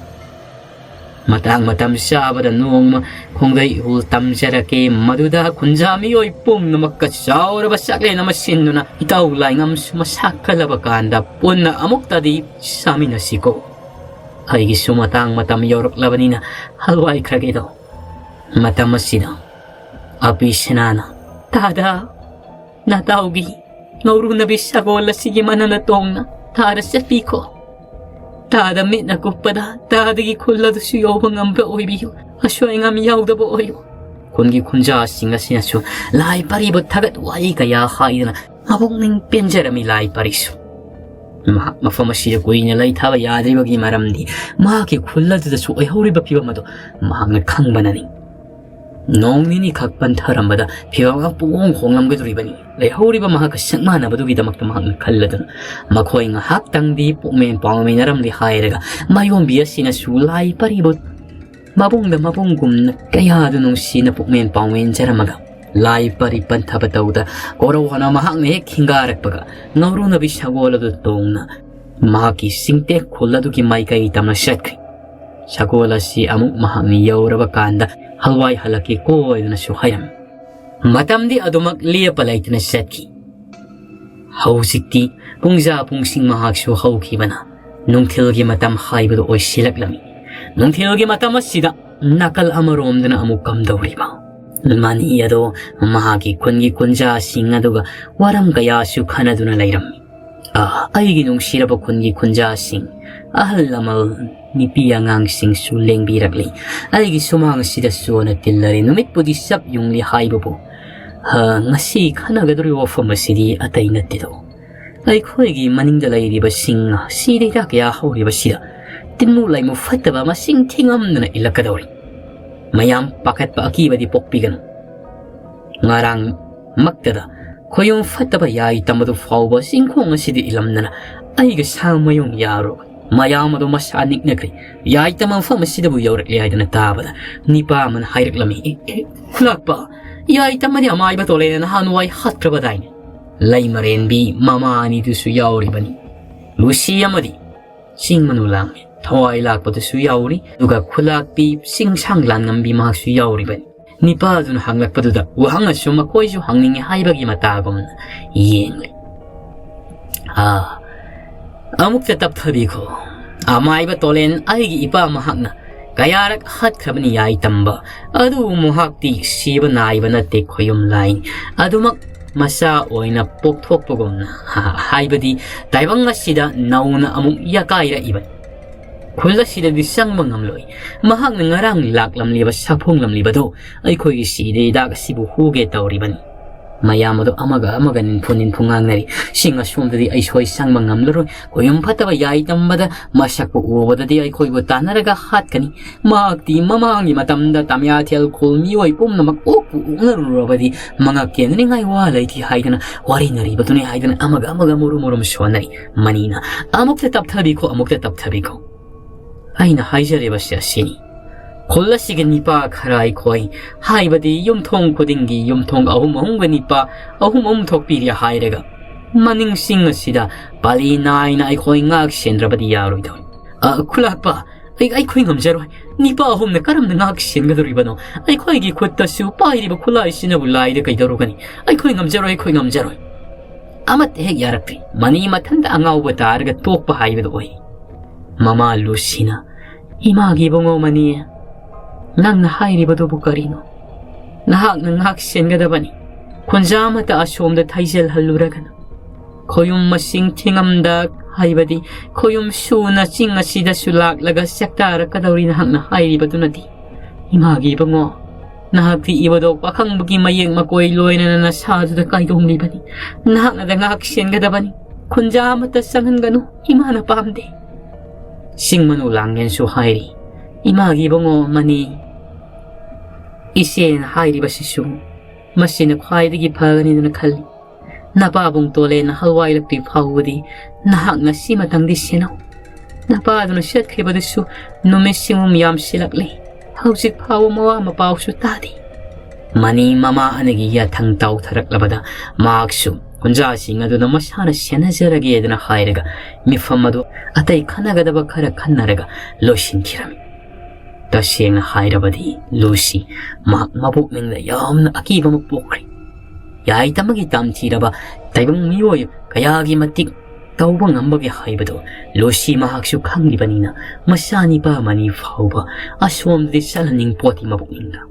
ꯃꯇꯥꯡ ꯃꯇꯝ ꯆꯥꯕꯗ ꯅꯣꯡꯃ ꯈꯣꯡꯗꯩ ꯏꯍꯨꯜ ꯇꯝꯖꯔꯛꯀꯦ, ꯃꯗꯨꯗ ꯈꯨꯟꯖꯥ ꯃꯤꯑꯣꯏ ꯄꯨꯝꯅꯃꯛꯀ ꯆꯥꯎꯔꯕ ꯆꯥꯛꯂꯦꯟ ꯑꯃ ꯁꯤꯟꯗꯨꯅ ꯏꯇꯥꯎ ꯂꯥꯏꯉꯝꯁꯨ ꯃꯁꯥ ꯀꯜꯂꯕ ꯀꯥꯟꯗ ꯄꯨꯟꯅ ꯑꯃꯨꯛꯇꯗꯤ ꯆꯥꯃꯤꯟꯅꯁꯤꯀꯣ꯫ ꯑꯩꯒꯤꯁꯨ ꯃꯇꯥꯡ ꯃꯇꯝ ꯌꯧꯔꯛꯂꯕꯅꯤꯅ ꯍꯜꯋꯥꯏꯈ꯭ꯔꯒꯦꯗꯣ꯫" ꯃꯇꯝ ꯑꯁꯤꯗ ꯑꯄꯤ ꯁꯅꯥꯅ, "ꯇꯥꯗ, ꯅꯇꯥꯎꯒꯤ ꯉꯧꯔꯨꯅꯕꯤ ꯁꯒꯣꯜ ꯑꯁꯤꯒꯤ ꯃꯅꯥꯅ ꯇꯣꯡꯅ ꯇꯥꯗ ꯆꯠꯄꯤꯈꯣ꯫ ꯇꯥꯗ ꯃꯤꯠꯅ ꯀꯨꯞꯄꯗ ꯇꯥꯗꯒꯤ ꯈꯨꯜ ꯑꯗꯨꯁꯨ ꯌꯧꯕ ꯉꯝꯕ ꯑꯣꯏꯕꯤꯌꯨ꯫ ꯑꯁꯣꯏ ꯑꯉꯥꯝ ꯌꯥꯎꯗꯕ ꯑꯣꯏꯌꯨ꯫ ꯈꯨꯟꯒꯤ ꯈꯨꯟꯖꯥꯁꯤꯡ ꯑꯁꯤꯅꯁꯨ ꯂꯥꯏ ꯄꯔꯤꯕꯨ ꯊꯥꯒꯠ ꯋꯥꯍꯩ ꯀꯌꯥ ꯍꯥꯏꯗꯨꯅ ꯃꯄꯨꯛꯅꯤꯡ ꯄꯦꯟꯖꯔꯝꯃꯤ ꯂꯥꯏ ꯄꯔꯤꯁꯨ꯫ ꯃꯍꯥꯛ ꯃꯐꯝ ꯑꯁꯤꯗ ꯀꯨꯏꯅ ꯂꯩꯊꯕ ꯌꯥꯗ꯭ꯔꯤꯕꯒꯤ ꯃꯔꯝꯗꯤ ꯃꯍꯥꯛꯀꯤ ꯈꯨꯜ ꯑꯗꯨꯗꯁꯨ ꯑꯣꯏꯍꯧꯔꯤꯕ ꯐꯤꯕꯝ ꯑꯗꯨ ꯃꯍꯥꯛꯅ ꯈꯪꯕꯅꯅꯤ꯫ ꯅꯣꯡ ꯅꯤꯅꯤ ꯈꯛ ꯄꯟꯊꯔꯝꯕꯗ ꯐꯤꯕꯝ ꯑꯃ ꯄꯨꯡꯍꯣꯡ ꯍꯣꯡꯂꯝꯒꯗꯧꯔꯤꯕꯅꯤ꯫ ꯂꯩꯍꯧꯔꯤꯕ ꯃꯍꯥꯛꯀ ꯁꯛ ꯃꯥꯟꯅꯕꯗꯨꯒꯤꯗꯃꯛꯇ ꯃꯍꯥꯛꯅ ꯈꯜꯂꯗꯨꯅ ꯃꯈꯣꯏ ꯉꯥꯏꯍꯥꯛꯇꯪꯗꯤ ꯄꯨꯛꯃꯦꯟ ꯄꯥꯎꯃꯦꯟꯅꯔꯝꯂꯦ ꯍꯥꯏꯔꯒ ꯃꯥꯌꯣꯝꯕꯤ ꯑꯁꯤꯅꯁꯨ ꯂꯥꯏ ꯄꯔꯤꯕꯨ ꯃꯕꯨꯡꯗ ꯃꯕꯨꯡꯒꯨꯝꯅ ꯀꯌꯥꯗꯨ ꯅꯨꯡꯁꯤꯅ ꯄꯨꯛꯃꯦꯟ ꯄꯥꯎꯃꯦꯟꯖꯔꯝꯃꯒ ꯂꯥꯏ ꯄꯔꯤ ꯄꯟꯊꯕ ꯇꯧꯗ ꯀꯣꯔꯧ ꯍꯥꯟꯅ ꯃꯍꯥꯛꯅ ꯍꯦꯛ ꯈꯤꯡꯒꯥꯔꯛꯄꯒ ꯉꯧꯔꯨꯅꯕꯤ ꯁꯒꯣꯜ ꯑꯗꯨ ꯇꯣꯡꯅ ꯃꯍꯥꯛꯀꯤ ꯁꯤꯡꯇꯦꯛ ꯈꯨꯜ ꯑꯗꯨꯒꯤ ꯃꯥꯏꯀꯩ ꯇꯝꯅ ꯆꯠꯈ꯭ꯔꯦ꯫ ꯁꯒꯣꯜ ꯑꯁꯤ ꯑꯃꯨꯛ ꯃꯍꯥꯛꯅ ꯌꯧꯔꯕ ꯀꯥꯟꯗ ꯍꯜꯋꯥꯏ ꯍꯜꯂꯛꯀꯦ ꯀꯣꯏꯗꯨꯅꯁꯨ ꯍꯥꯏꯔꯝꯃꯤ꯫ ꯃꯇꯝꯗꯤ ꯑꯗꯨꯃꯛ ꯂꯦꯞꯄ ꯂꯩꯇꯅ ꯆꯠꯈꯤ꯫ ꯍꯧꯖꯤꯛꯇꯤ ꯄꯨꯡꯖꯥ ꯄꯨꯡꯁꯤꯡ ꯃꯍꯥꯛꯁꯨ ꯍꯧꯈꯤꯕꯅ ꯅꯨꯡꯊꯤꯜꯒꯤ ꯃꯇꯝ ꯍꯥꯏꯕꯗꯨ ꯑꯣꯏꯁꯤꯜꯂꯛꯂꯝꯃꯤ꯫ ꯅꯨꯡꯊꯤꯜꯒꯤ ꯃꯇꯝ ꯑꯁꯤꯗ ꯅꯥꯀꯜ ꯑꯃꯔꯣꯝꯗꯅ ꯑꯃꯨꯛ ꯀꯝꯗꯧꯔꯤꯕ? ꯃꯅꯤ ꯑꯗꯣ ꯃꯍꯥꯛꯀꯤ ꯈꯨꯟꯒꯤ ꯈꯨꯟꯖꯥꯁꯤꯡ ꯑꯗꯨꯒ ꯋꯥꯔꯝ ꯀꯌꯥꯁꯨ ꯈꯟꯅꯗꯨꯅ ꯂꯩꯔꯝꯃꯤ꯫ ꯑꯥ, ꯑꯩꯒꯤ ꯅꯨꯡꯁꯤꯔꯕ ꯈꯨꯟꯒꯤ ꯈꯨꯟꯖꯥꯁꯤꯡ, ꯑꯍꯜ ꯂꯃꯟ, ꯅꯨꯄꯤ ꯑꯉꯥꯡꯁꯤꯡꯁꯨ ꯂꯦꯡꯕꯤꯔꯛꯂꯤ꯫ ꯑꯩꯒꯤ ꯁꯨꯃꯥꯡ ꯑꯁꯤꯗ ꯆꯣꯅ ꯇꯤꯜꯂꯔꯦ꯫ ꯅꯨꯃꯤꯠꯄꯨꯗꯤ ꯆꯞ ꯌꯨꯡꯂꯤ ꯍꯥꯏꯕꯕꯨ, ꯍ, ꯉꯁꯤ ꯈꯟꯅꯒꯗꯧꯔꯤꯕ ꯋꯥꯐꯝ ꯑꯁꯤꯗꯤ ꯑꯇꯩ ꯅꯠꯇꯦꯗꯣ꯫ ꯑꯩꯈꯣꯏꯒꯤ ꯃꯅꯤꯡꯗ ꯂꯩꯔꯤꯕ ꯁꯤꯡ ꯁꯤꯗꯩꯗ ꯀꯌꯥ ꯍꯧꯔꯤꯕꯁꯤꯗ ꯇꯤꯟꯃꯨ ꯂꯩꯃꯨ ꯐꯠꯇꯕ ꯃꯁꯤꯡ ꯊꯤꯉꯝꯗꯅ ꯏꯜꯂꯛꯀꯗꯧꯔꯤ꯫ ꯃꯌꯥꯝ ꯄꯥꯈꯠꯄ ꯑꯀꯤꯕꯗꯤ ꯄꯣꯛꯄꯤꯒꯅꯨ꯫ ꯉꯔꯥꯡꯃꯛꯇꯗ ꯈꯣꯌꯨꯝ ꯐꯠꯇꯕ ꯌꯥꯏ ꯇꯝꯕꯗꯨ ꯐꯥꯎꯕ ꯆꯤꯡꯈꯣꯡ ꯑꯁꯤꯗ ꯏꯜꯂꯝꯗꯅ ꯑꯩꯒ ꯁꯥ ꯃꯌꯨꯡ ꯌꯥꯔꯨꯕ ꯃꯌꯥꯝ ꯑꯗꯨ ꯃꯁꯥ ꯅꯤꯛꯅꯈ꯭ꯔꯦ꯫ ꯌꯥꯏ ꯇꯝꯕ ꯃꯐꯝ ꯑꯁꯤꯗꯕꯨ ꯌꯧꯔꯛꯂꯦ ꯍꯥꯏꯗꯅ ꯇꯥꯕꯗ ꯅꯤꯄꯥ ꯑꯃꯅ ꯍꯥꯏꯔꯛꯂꯝꯃꯤ, "ꯑꯦ, ꯑꯦ, ꯈꯨꯂꯥꯛꯄ, ꯌꯥꯏ ꯇꯝꯕꯗꯤ ꯑꯃꯥꯏꯕ ꯇꯣꯂꯦꯅ ꯅꯍꯥꯟꯋꯥꯏ ꯍꯥꯠꯈ꯭ꯔꯕꯗꯥꯏꯅꯦ?" ꯂꯩꯃꯔꯦꯟꯕꯤ ꯃꯃꯥ ꯑꯅꯤꯗꯨꯁꯨ ꯌꯥꯎꯔꯤꯕꯅꯤ꯫ ꯂꯨꯁꯤ ꯑꯃꯗꯤ ꯆꯤꯡ ꯃꯅꯨ ꯂꯥꯡꯃꯤ ꯊꯋꯥꯏ ꯂꯥꯛꯄꯗꯨꯁꯨ ꯌꯥꯎꯔꯤ, ꯑꯗꯨꯒ ꯈꯨꯂꯥꯛꯄꯤ ꯆꯤꯡꯁꯥꯡ ꯂꯥꯟꯉꯝꯕꯤ ꯃꯍꯥꯛꯁꯨ ꯌꯥꯎꯔꯤꯕꯅꯤ꯫ ꯅꯤꯄꯥꯗꯨꯅ ꯍꯪꯂꯛꯄꯗꯨꯗ ꯋꯥꯍꯪ ꯑꯁꯨ ꯃꯈꯣꯏꯁꯨ ꯍꯪꯅꯤꯡꯉꯤ ꯍꯥꯏꯕꯒꯤ ꯃꯇꯥꯒꯨꯝꯅ ꯌꯦꯡꯂꯤ꯫ ꯑꯥ, ꯑꯃꯨꯛꯇ ꯇꯞꯊꯕꯤꯈꯣ꯫ ꯑꯃꯥꯏꯕ ꯇꯣꯂꯦꯟ ꯑꯩꯒꯤ ꯏꯄꯥ ꯃꯍꯥꯛꯅ ꯀꯌꯥꯔꯛ ꯍꯥꯠꯈ꯭ꯔꯕꯅꯤ ꯌꯥꯏ ꯇꯝꯕ꯫ ꯑꯗꯨꯕꯨ ꯃꯍꯥꯛꯇꯤ ꯁꯤꯕ ꯅꯥꯏꯕ ꯅꯠꯇꯦ ꯈꯣꯌꯨꯝ ꯂꯥꯏꯅꯤ꯫ ꯑꯗꯨꯃꯛ ꯃꯆꯥ ꯑꯣꯏꯅ ꯄꯣꯛꯊꯣꯛꯄꯒꯨꯝꯅ, ꯍꯥ-, ꯍꯥꯏꯕꯗꯤ ꯇꯥꯏꯕꯪ ꯑꯁꯤꯗ ꯅꯧꯅ ꯑꯃꯨꯛ ꯌꯥꯀꯥꯏꯔꯛꯏꯕꯅꯤ꯫ ꯈꯨꯜ ꯑꯁꯤꯗꯗꯤ ꯆꯪꯕ ꯉꯝꯂꯣꯏ꯫ ꯃꯍꯥꯛꯅ ꯉꯔꯥꯡ ꯂꯥꯛꯂꯝꯂꯤꯕ ꯁꯛꯐꯣꯡꯂꯝꯂꯤꯕꯗꯣ ꯑꯩꯈꯣꯏꯒꯤ ꯁꯤꯗ ꯍꯤꯗꯥꯛ ꯑꯁꯤꯕꯨ ꯍꯨꯒꯦ ꯇꯧꯔꯤꯕꯅꯤ꯫ ꯃꯌꯥꯝ ꯑꯗꯨ ꯑꯃꯒ ꯑꯃꯒ ꯅꯤꯟꯐꯨ ꯅꯤꯟꯐꯨ ꯉꯥꯡꯅꯔꯤ꯫ ꯁꯤꯡ ꯑꯁꯣꯝꯗꯗꯤ ꯑꯩꯈꯣꯏ ꯆꯪꯕ ꯉꯝꯂꯔꯣꯏ꯫ ꯀꯣꯌꯨꯝ ꯐꯠꯇꯕ ꯌꯥꯏ ꯇꯝꯕꯗ ꯃꯁꯛꯄꯨ ꯎꯕꯗꯗꯤ ꯑꯩꯈꯣꯏꯕꯨ ꯇꯥꯟꯅꯔꯒ ꯍꯥꯠꯀꯅꯤ꯫ ꯃꯍꯥꯛꯇꯤ ꯃꯃꯥꯡꯒꯤ ꯃꯇꯝꯗ ꯇꯥꯃꯤꯌꯥꯊꯦꯜ ꯈꯨꯜ ꯃꯤꯑꯣꯏ ꯄꯨꯝꯅꯃꯛ ꯑꯣꯛꯄꯨ ꯑꯣꯛꯅꯔꯨꯔꯕꯗꯤ ꯃꯉꯛ ꯀꯦꯟꯅꯅꯤꯡꯉꯥꯏ ꯋꯥ ꯂꯩꯇꯦ ꯍꯥꯏꯗꯅ ꯋꯥꯔꯤꯅꯔꯤꯕꯗꯨꯅꯤ ꯍꯥꯏꯗꯅ ꯑꯃꯒ ꯑꯃꯒ ꯃꯔꯨꯝ ꯃꯔꯨꯝ ꯁꯣꯟꯅꯔꯤ꯫ ꯃꯅꯤꯅ, "ꯑꯃꯨꯛꯇ ꯇꯞꯊꯕꯤꯈꯣ, ꯑꯃꯨꯛꯇ ꯇꯞꯊꯕꯤꯈꯣ꯫ ꯑꯩꯅ ꯍꯥꯏꯖꯔꯤꯕꯁꯤ ꯑꯁꯤꯅꯤ꯫ ꯈꯨꯜ ꯑꯁꯤꯒꯤ ꯅꯤꯄꯥ ꯈꯔ ꯑꯩꯈꯣꯏ, ꯍꯥꯏꯕꯗꯤ ꯌꯨꯝꯊꯣꯡ ꯈꯨꯗꯤꯡꯒꯤ ꯌꯨꯝꯊꯣꯡ ꯑꯍꯨꯝ ꯑꯍꯨꯝꯒ ꯅꯤꯄꯥ ꯑꯍꯨꯝ ꯑꯍꯨꯝ ꯊꯣꯛꯄꯤꯔꯤ ꯍꯥꯏꯔꯒ ꯃꯅꯤꯡ ꯆꯤꯡ ꯑꯁꯤꯗ ꯄꯥꯂꯤ ꯅꯥꯏꯅ ꯑꯩꯈꯣꯏ ꯉꯥꯛ ꯁꯦꯟꯗ꯭ꯔꯕꯗꯤ ꯌꯥꯔꯣꯏꯗꯧꯔꯤ꯫ ꯑ, ꯈꯨꯂꯥꯛꯄ, ꯑꯩ, ꯑꯩꯈꯣꯏ ꯉꯝꯖꯔꯣꯏ꯫ ꯅꯤꯄꯥ ꯑꯍꯨꯝꯅ ꯀꯔꯝꯅ ꯉꯥꯛ ꯁꯦꯟꯒꯗꯧꯔꯤꯕꯅꯣ? ꯑꯩꯈꯣꯏꯒꯤ ꯈꯨꯠꯇꯁꯨ ꯄꯥꯏꯔꯤꯕ ꯈꯨꯠꯂꯥꯏꯁꯤꯅꯕꯨ ꯂꯥꯏꯗ ꯀꯩꯗꯧꯔꯨꯒꯅꯤ? ꯑꯩꯈꯣꯏ ꯉꯝꯖꯔꯣꯏ, ꯑꯩꯈꯣꯏ ꯉꯝꯖꯔꯣꯏ꯫ ꯑꯃꯠꯇ ꯍꯦꯛ ꯌꯥꯔꯛꯇ꯭ꯔꯤ꯫ ꯃꯅꯤ ꯃꯊꯟꯇ ꯑꯉꯥꯎꯕ ꯇꯥꯔꯒ ꯇꯣꯛꯄ ꯍꯥꯏꯕꯗꯨ ꯑꯣꯏ"꯫ ꯃꯃꯥ ꯂꯨꯁꯤꯅ, "ꯏꯃꯥꯒꯤ ꯏꯕꯨꯡꯉꯣ ꯃꯅꯤ, ꯅꯪꯅ ꯍꯥꯏꯔꯤꯕꯗꯨꯕꯨ ꯀꯔꯤꯅꯣ? ꯅꯍꯥꯛꯅ ꯉꯥꯛ ꯁꯦꯟꯒꯗꯕꯅꯤ꯫ ꯈꯨꯟꯖꯥ ꯑꯃꯠꯇ ꯑꯁꯣꯝꯗ ꯊꯩꯖꯤꯜꯍꯜꯂꯨꯔꯒꯅꯨ꯫ ꯈꯣꯌꯨꯝ ꯃꯁꯤꯡ ꯊꯤꯉꯝꯗ, ꯍꯥꯏꯕꯗꯤ ꯈꯣꯌꯨꯝ ꯁꯨꯅ ꯆꯤꯡ ꯑꯁꯤꯗꯁꯨ ꯂꯥꯛꯂꯒ ꯆꯥꯛꯇꯥꯔꯛꯀꯗꯧꯔꯤ ꯅꯍꯥꯛꯅ ꯍꯥꯏꯔꯤꯕꯗꯨꯅꯗꯤ꯫ ꯏꯃꯥꯒꯤ ꯏꯕꯨꯡꯉꯣ, ꯅꯍꯥꯛꯇꯤ ꯏꯕꯗꯣ ꯄꯥꯈꯪꯕꯒꯤ ꯃꯌꯦꯛ ꯃꯀꯣꯏ ꯂꯣꯏꯅꯅ ꯅꯁꯥꯗꯨꯗ ꯀꯥꯏꯗꯣꯡꯂꯤꯕꯅꯤ꯫ ꯅꯍꯥꯛꯅꯗ ꯉꯥꯛ ꯁꯦꯟꯒꯗꯕꯅꯤ꯫ ꯈꯨꯟꯖꯥ ꯑꯃꯠꯇ ꯆꯪꯍꯟꯒꯅꯨ, ꯏꯃꯥꯅ ꯄꯥꯝꯗꯦ"꯫ ꯆꯤꯡ ꯃꯅꯨ ꯂꯥꯡꯉꯦꯟꯁꯨ ꯍꯥꯏꯔꯤ, "ꯏꯃꯥꯒꯤ ꯏꯕꯨꯡꯉꯣ ꯃꯅꯤ, ꯏꯆꯦꯅ ꯍꯥꯏꯔꯤꯕꯁꯤꯁꯨ ꯃꯁꯤꯅ ꯈ꯭ꯋꯥꯏꯗꯒꯤ ꯐꯒꯅꯤꯗꯅ ꯈꯜꯂꯤ꯫ ꯅꯄꯥꯕꯨꯡ ꯇꯣꯂꯦꯅ ꯍꯜꯋꯥꯏꯂꯛꯇ꯭ꯔꯤ ꯐꯥꯎꯕꯗꯤ ꯅꯍꯥꯛꯅ ꯁꯤꯃꯇꯪꯗꯤ ꯁꯦꯟꯅꯧ꯫ ꯅꯄꯥꯗꯨꯅ ꯆꯠꯈ꯭ꯔꯤꯕꯗꯨꯁꯨ ꯅꯨꯃꯤꯠꯁꯤꯡ ꯌꯥꯝꯁꯤꯜꯂꯛꯂꯦ꯫ ꯍꯧꯖꯤꯛ ꯐꯥꯎꯕ ꯃꯋꯥ ꯃꯄꯥꯎꯁꯨ ꯇꯥꯗꯦ"꯫ ꯃꯅꯤ ꯃꯃꯥ ꯑꯅꯤꯒꯤ ꯌꯥꯊꯪ ꯇꯥꯎꯊꯔꯛꯂꯕꯗ ꯃꯍꯥꯛꯁꯨ ꯈꯨꯟꯖꯥꯁꯤꯡ ꯑꯗꯨꯅ ꯃꯁꯥꯅ ꯁꯦꯟꯅꯖꯔꯒꯦꯗꯅ ꯍꯥꯏꯔꯒ ꯃꯤꯐꯝ ꯑꯗꯨ ꯑꯇꯩ ꯈꯟꯅꯒꯗꯕ ꯈꯔ ꯈꯟꯅꯔꯒ ꯂꯣꯏꯁꯤꯟꯈꯤꯔꯝꯃꯤ꯫ ꯇꯁꯦꯡꯅ ꯍꯥꯏꯔꯕꯗꯤ ꯂꯨꯁꯤ ꯃꯍꯥꯛ ꯃꯄꯨꯛꯅꯤꯡꯗ ꯌꯥꯝꯅ ꯑꯀꯤꯕ ꯑꯃ ꯄꯣꯛꯈ꯭ꯔꯦ꯫ ꯌꯥꯏꯇꯃꯒꯤ ꯇꯝꯊꯤꯔꯕ ꯇꯥꯏꯕꯪ ꯃꯤꯑꯣꯏ ꯀꯌꯥꯒꯤ ꯃꯇꯤꯛ ꯇꯧꯕ ꯉꯝꯕꯒꯦ ꯍꯥꯏꯕꯗꯨ ꯂꯨꯁꯤ ꯃꯍꯥꯛꯁꯨ ꯈꯪꯂꯤꯕꯅꯤꯅ ꯃꯆꯥꯅꯤꯄꯥ ꯃꯅꯤ ꯐꯥꯎꯕ ꯑꯁꯣꯝꯗꯗꯤ ꯆꯠꯍꯟꯅꯤꯡ ꯄꯣꯠꯇꯤ ꯃꯄꯨꯛꯅꯤꯡꯗ꯫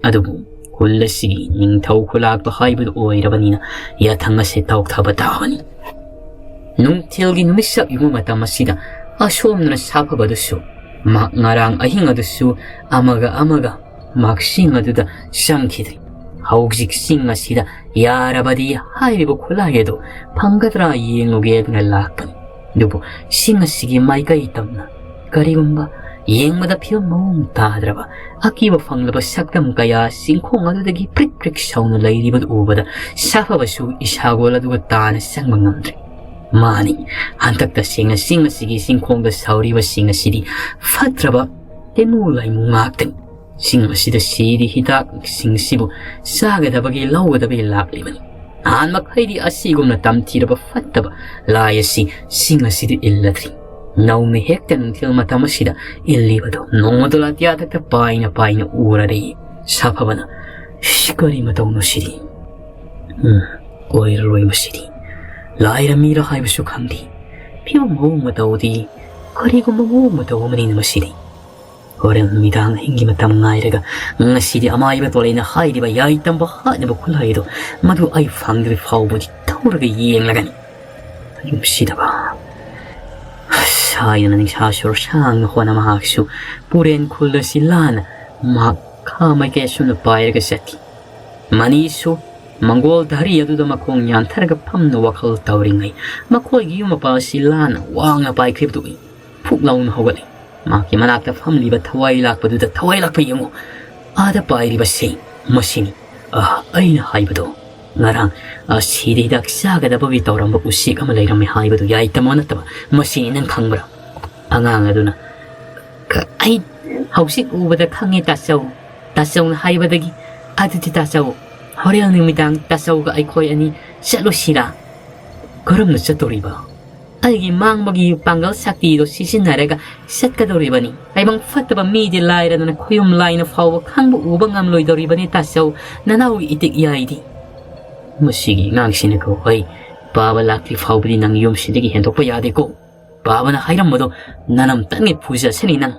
ꯑꯗꯨꯕꯨ ꯈꯨꯜ ꯑꯁꯤꯒꯤ ꯅꯤꯡꯊꯧ ꯈꯨꯂꯥꯛꯄ ꯍꯥꯏꯕꯗꯨ ꯑꯣꯏꯔꯕꯅꯤꯅ ꯌꯥꯊꯪ ꯑꯁꯤ ꯇꯧꯊꯕ ꯇꯥꯕꯅꯤ꯫ ꯅꯨꯡꯊꯤꯜꯒꯤ ꯅꯨꯃꯤꯠ ꯁꯛ ꯌꯨꯡꯕ ꯃꯇꯝ ꯑꯁꯤꯗ ꯑꯁꯣꯝꯗꯅ ꯁꯥꯐꯕꯗꯨꯁꯨ ꯃꯍꯥꯛ ꯉꯔꯥꯡ ꯑꯍꯤꯡ ꯑꯗꯨꯁꯨ ꯑꯃꯒ ꯑꯃꯒ ꯃꯍꯥꯛ ꯆꯤꯡ ꯑꯗꯨꯗ ꯆꯪꯈꯤꯗ꯭ꯔꯤ꯫ ꯍꯧꯖꯤꯛ ꯆꯤꯡ ꯑꯁꯤꯗ ꯌꯥꯔꯕꯗꯤ ꯍꯥꯏꯔꯤꯕ ꯈꯨꯠꯂꯥꯏ ꯑꯗꯨ ꯐꯪꯒꯗ꯭ꯔꯥ ꯌꯦꯡꯂꯨꯒꯦꯗꯅ ꯂꯥꯛꯄꯅꯤ꯫ ꯑꯗꯨꯕꯨ ꯆꯤꯡ ꯑꯁꯤꯒꯤ ꯃꯥꯏꯀꯩ ꯇꯝꯅ ꯀꯔꯤꯒꯨꯝꯕ ꯌꯦꯡꯕꯗ ꯐꯤꯕꯝ ꯃꯑꯣꯡ ꯇꯥꯗ꯭ꯔꯕ ꯑꯀꯤꯕ ꯐꯪꯂꯕ ꯁꯛꯇꯝ ꯀꯌꯥ ꯆꯤꯡꯈꯣꯡ ꯑꯗꯨꯗꯒꯤ ꯄ꯭ꯔꯤꯛ ꯄ꯭ꯔꯤꯛ ꯁꯧꯅ ꯂꯩꯔꯤꯕꯗꯨ ꯎꯕꯗ ꯁꯥꯐꯕꯁꯨ ꯏꯁꯥꯒꯣꯜ ꯑꯗꯨꯒ ꯇꯥꯅ ꯆꯪꯕ ꯉꯝꯗ꯭ꯔꯦ꯫ ꯃꯥꯅꯤ, ꯍꯟꯗꯛ ꯇꯁꯦꯡꯅ ꯆꯤꯡ ꯑꯁꯤꯒꯤ ꯆꯤꯡꯈꯣꯡꯗ ꯁꯧꯔꯤꯕꯁꯤꯡ ꯑꯁꯤꯗꯤ ꯐꯠꯇ꯭ꯔꯕ ꯇꯤꯟꯃꯨ ꯂꯥꯏꯃꯨ ꯉꯥꯛꯇꯅꯤ꯫ ꯆꯤꯡ ꯑꯁꯤꯗ ꯁꯤꯔꯤ ꯍꯤꯗꯥꯛꯁꯤꯡꯁꯤꯕꯨ ꯆꯥꯒꯗꯕꯒꯤ ꯂꯧꯒꯗꯕꯒꯤ ꯂꯥꯛꯂꯤꯕꯅꯤ꯫ ꯅꯍꯥꯟ ꯃꯈꯩꯗꯤ ꯑꯁꯤꯒꯨꯝꯅ ꯇꯝꯊꯤꯔꯕ ꯐꯠꯇꯕ ꯂꯥꯏ ꯑꯁꯤ ꯆꯤꯡ ꯑꯁꯤꯗ ꯏꯜꯂꯗ꯭ꯔꯤ꯫ ꯅꯧꯅ ꯍꯦꯛꯇ ꯅꯨꯡꯊꯤꯜ ꯃꯇꯝ ꯑꯁꯤꯗ ꯏꯜꯂꯤꯕꯗꯨ ꯅꯣꯡꯃꯗꯣ ꯑꯇꯤꯌꯥꯊꯛꯇ ꯄꯥꯏꯅ ꯄꯥꯏꯅ ꯎꯔꯔꯦ꯫ ꯁꯥꯐꯕꯅ, "ꯏꯁ, ꯀꯔꯤ ꯃꯇꯧꯅꯣ ꯁꯤꯗꯤ? ꯎꯝ, ꯑꯣꯏꯔꯔꯣꯏ ꯃꯁꯤꯗꯤ꯫ ꯂꯥꯏꯔ ꯃꯤꯔ ꯍꯥꯏꯕꯁꯨ ꯈꯪꯗꯦ꯫ ꯐꯤꯕꯝ ꯃꯑꯣꯡ ꯃꯇꯧꯗꯤ ꯀꯔꯤꯒꯨꯝꯕ ꯃꯑꯣꯡ ꯃꯇꯧ ꯑꯃꯅꯤꯅ ꯃꯁꯤꯗꯤ꯫ ꯍꯣꯔꯦꯟ ꯅꯨꯃꯤꯗꯥꯡ ꯑꯍꯤꯡꯒꯤ ꯃꯇꯝ ꯉꯥꯏꯔꯒ ꯉꯁꯤꯗꯤ ꯑꯃꯥꯏꯕ ꯇꯣꯂꯩꯅ ꯍꯥꯏꯔꯤꯕ ꯌꯥꯏ ꯇꯝꯕ ꯍꯥꯠꯅꯕ ꯈꯨꯠꯂꯥꯏꯗꯣ ꯃꯗꯨ ꯑꯩ ꯐꯪꯗ꯭ꯔꯤ ꯐꯥꯎꯕꯗꯤ ꯇꯧꯔꯒ ꯌꯦꯡꯂꯒꯅꯤ꯫ ꯌꯨꯝꯁꯤꯗꯕ ꯁꯥꯏꯗꯅ ꯅꯤꯡꯁꯥ ꯁꯣꯔ ꯁꯥꯡꯅ ꯍꯣꯠꯅ ꯃꯍꯥꯛꯁꯨ ꯄꯨꯔꯦꯟ ꯈꯨꯜ ꯑꯁꯤ ꯂꯥꯟꯅ ꯃꯍꯥꯛ ꯈꯥ ꯃꯥꯏꯀꯩ ꯑꯁꯨꯝꯅ ꯄꯥꯏꯔꯒ ꯆꯠꯈꯤ꯫ ꯃꯅꯤꯁꯨ ꯃꯪꯒꯣꯜ ꯙꯔꯤ ꯑꯗꯨꯗ ꯃꯈꯣꯡ ꯌꯥꯟꯊꯔꯒ ꯐꯝꯅ ꯋꯥꯈꯜ ꯇꯧꯔꯤꯉꯩ ꯃꯈꯣꯏꯒꯤ ꯌꯨꯝ ꯃꯄꯥ ꯑꯁꯤ ꯂꯥꯟꯅ ꯋꯥꯡꯅ ꯄꯥꯏꯈ꯭ꯔꯤꯕꯗꯨ ꯎꯏ꯫ ꯐꯨꯛ ꯂꯥꯎꯅ ꯍꯧꯒꯠꯂꯤ꯫ ꯃꯍꯥꯛꯀꯤ ꯃꯅꯥꯛꯇ ꯐꯝꯂꯤꯕ ꯊꯋꯥꯏ ꯂꯥꯛꯄꯗꯨꯗ, "ꯊꯋꯥꯏ ꯂꯥꯛꯄ ꯌꯦꯡꯉꯨ꯫ ꯑꯥꯗ ꯄꯥꯏꯔꯤꯕꯁꯤ ꯃꯁꯤꯅꯤ꯫ ꯑꯥ, ꯑꯩꯅ ꯍꯥꯏꯕꯗꯣ꯫ ꯉꯔꯥꯡ, ꯑꯥ, ꯁꯤꯗ ꯍꯤꯗꯥꯛ ꯆꯥꯒꯗꯕꯒꯤ ꯇꯧꯔꯝꯕ ꯎꯆꯦꯛ ꯑꯃ ꯂꯩꯔꯝꯃꯤ ꯍꯥꯏꯕꯗꯨ ꯌꯥꯏ ꯇꯝꯃꯣ ꯅꯠꯇꯕ ꯃꯁꯤꯅꯤ, ꯅꯪ ꯈꯪꯕ꯭ꯔꯥ?" ꯑꯉꯥꯡ ꯑꯗꯨꯅ, "ꯀ-, ꯑꯩ ꯍꯧꯖꯤꯛ ꯎꯕꯗ ꯈꯪꯉꯦ ꯇꯥꯆꯧ꯫ ꯇꯥꯆꯧꯅ ꯍꯥꯏꯕꯗꯒꯤ꯫ ꯑꯗꯨꯗꯤ ꯇꯥꯆꯧ, ꯍꯣꯔꯦꯟ ꯅꯨꯃꯤꯗꯥꯡ ꯇꯥꯆꯧꯒ ꯑꯩꯈꯣꯏ ꯑꯅꯤ ꯆꯠꯂꯨꯁꯤꯔꯥ?" "ꯀꯔꯝꯅ ꯆꯠꯇꯧꯔꯤꯕ?" "ꯑꯩꯒꯤ ꯃꯥꯡꯕꯒꯤ ꯄꯥꯡꯒꯜ ꯁꯛꯇꯤꯗꯣ ꯁꯤꯖꯤꯟꯅꯔꯒ ꯆꯠꯀꯗꯧꯔꯤꯕꯅꯤ꯫ ꯇꯥꯏꯕꯪ ꯐꯠꯇꯕ ꯃꯤꯗꯤ ꯂꯥꯏꯔꯗꯅ ꯈꯣꯌꯨꯝ ꯂꯥꯏꯅ ꯐꯥꯎꯕ ꯈꯪꯕ ꯎꯕ ꯉꯝꯂꯣꯏꯗꯧꯔꯤꯕꯅꯤ ꯇꯥꯆꯧ, ꯅꯅꯥꯎꯒꯤ ꯏꯇꯤꯛ ꯌꯥꯏꯗꯤ꯫" "ꯃꯁꯤꯒꯤ ꯑꯉꯥꯡꯁꯤꯅꯀꯣ, ꯑꯩ ꯄꯥꯕ ꯂꯥꯛꯇ꯭ꯔꯤ ꯐꯥꯎꯕꯗꯤ ꯅꯪ ꯌꯨꯝꯁꯤꯗꯒꯤ ꯍꯦꯟꯗꯣꯛꯄ ꯌꯥꯗꯦꯀꯣ꯫ ꯄꯥꯕꯅ ꯍꯥꯏꯔꯝꯕꯗꯣ ꯅꯅꯝꯇꯪꯒꯤ ꯐꯨꯖꯁꯅꯤ ꯅꯪ꯫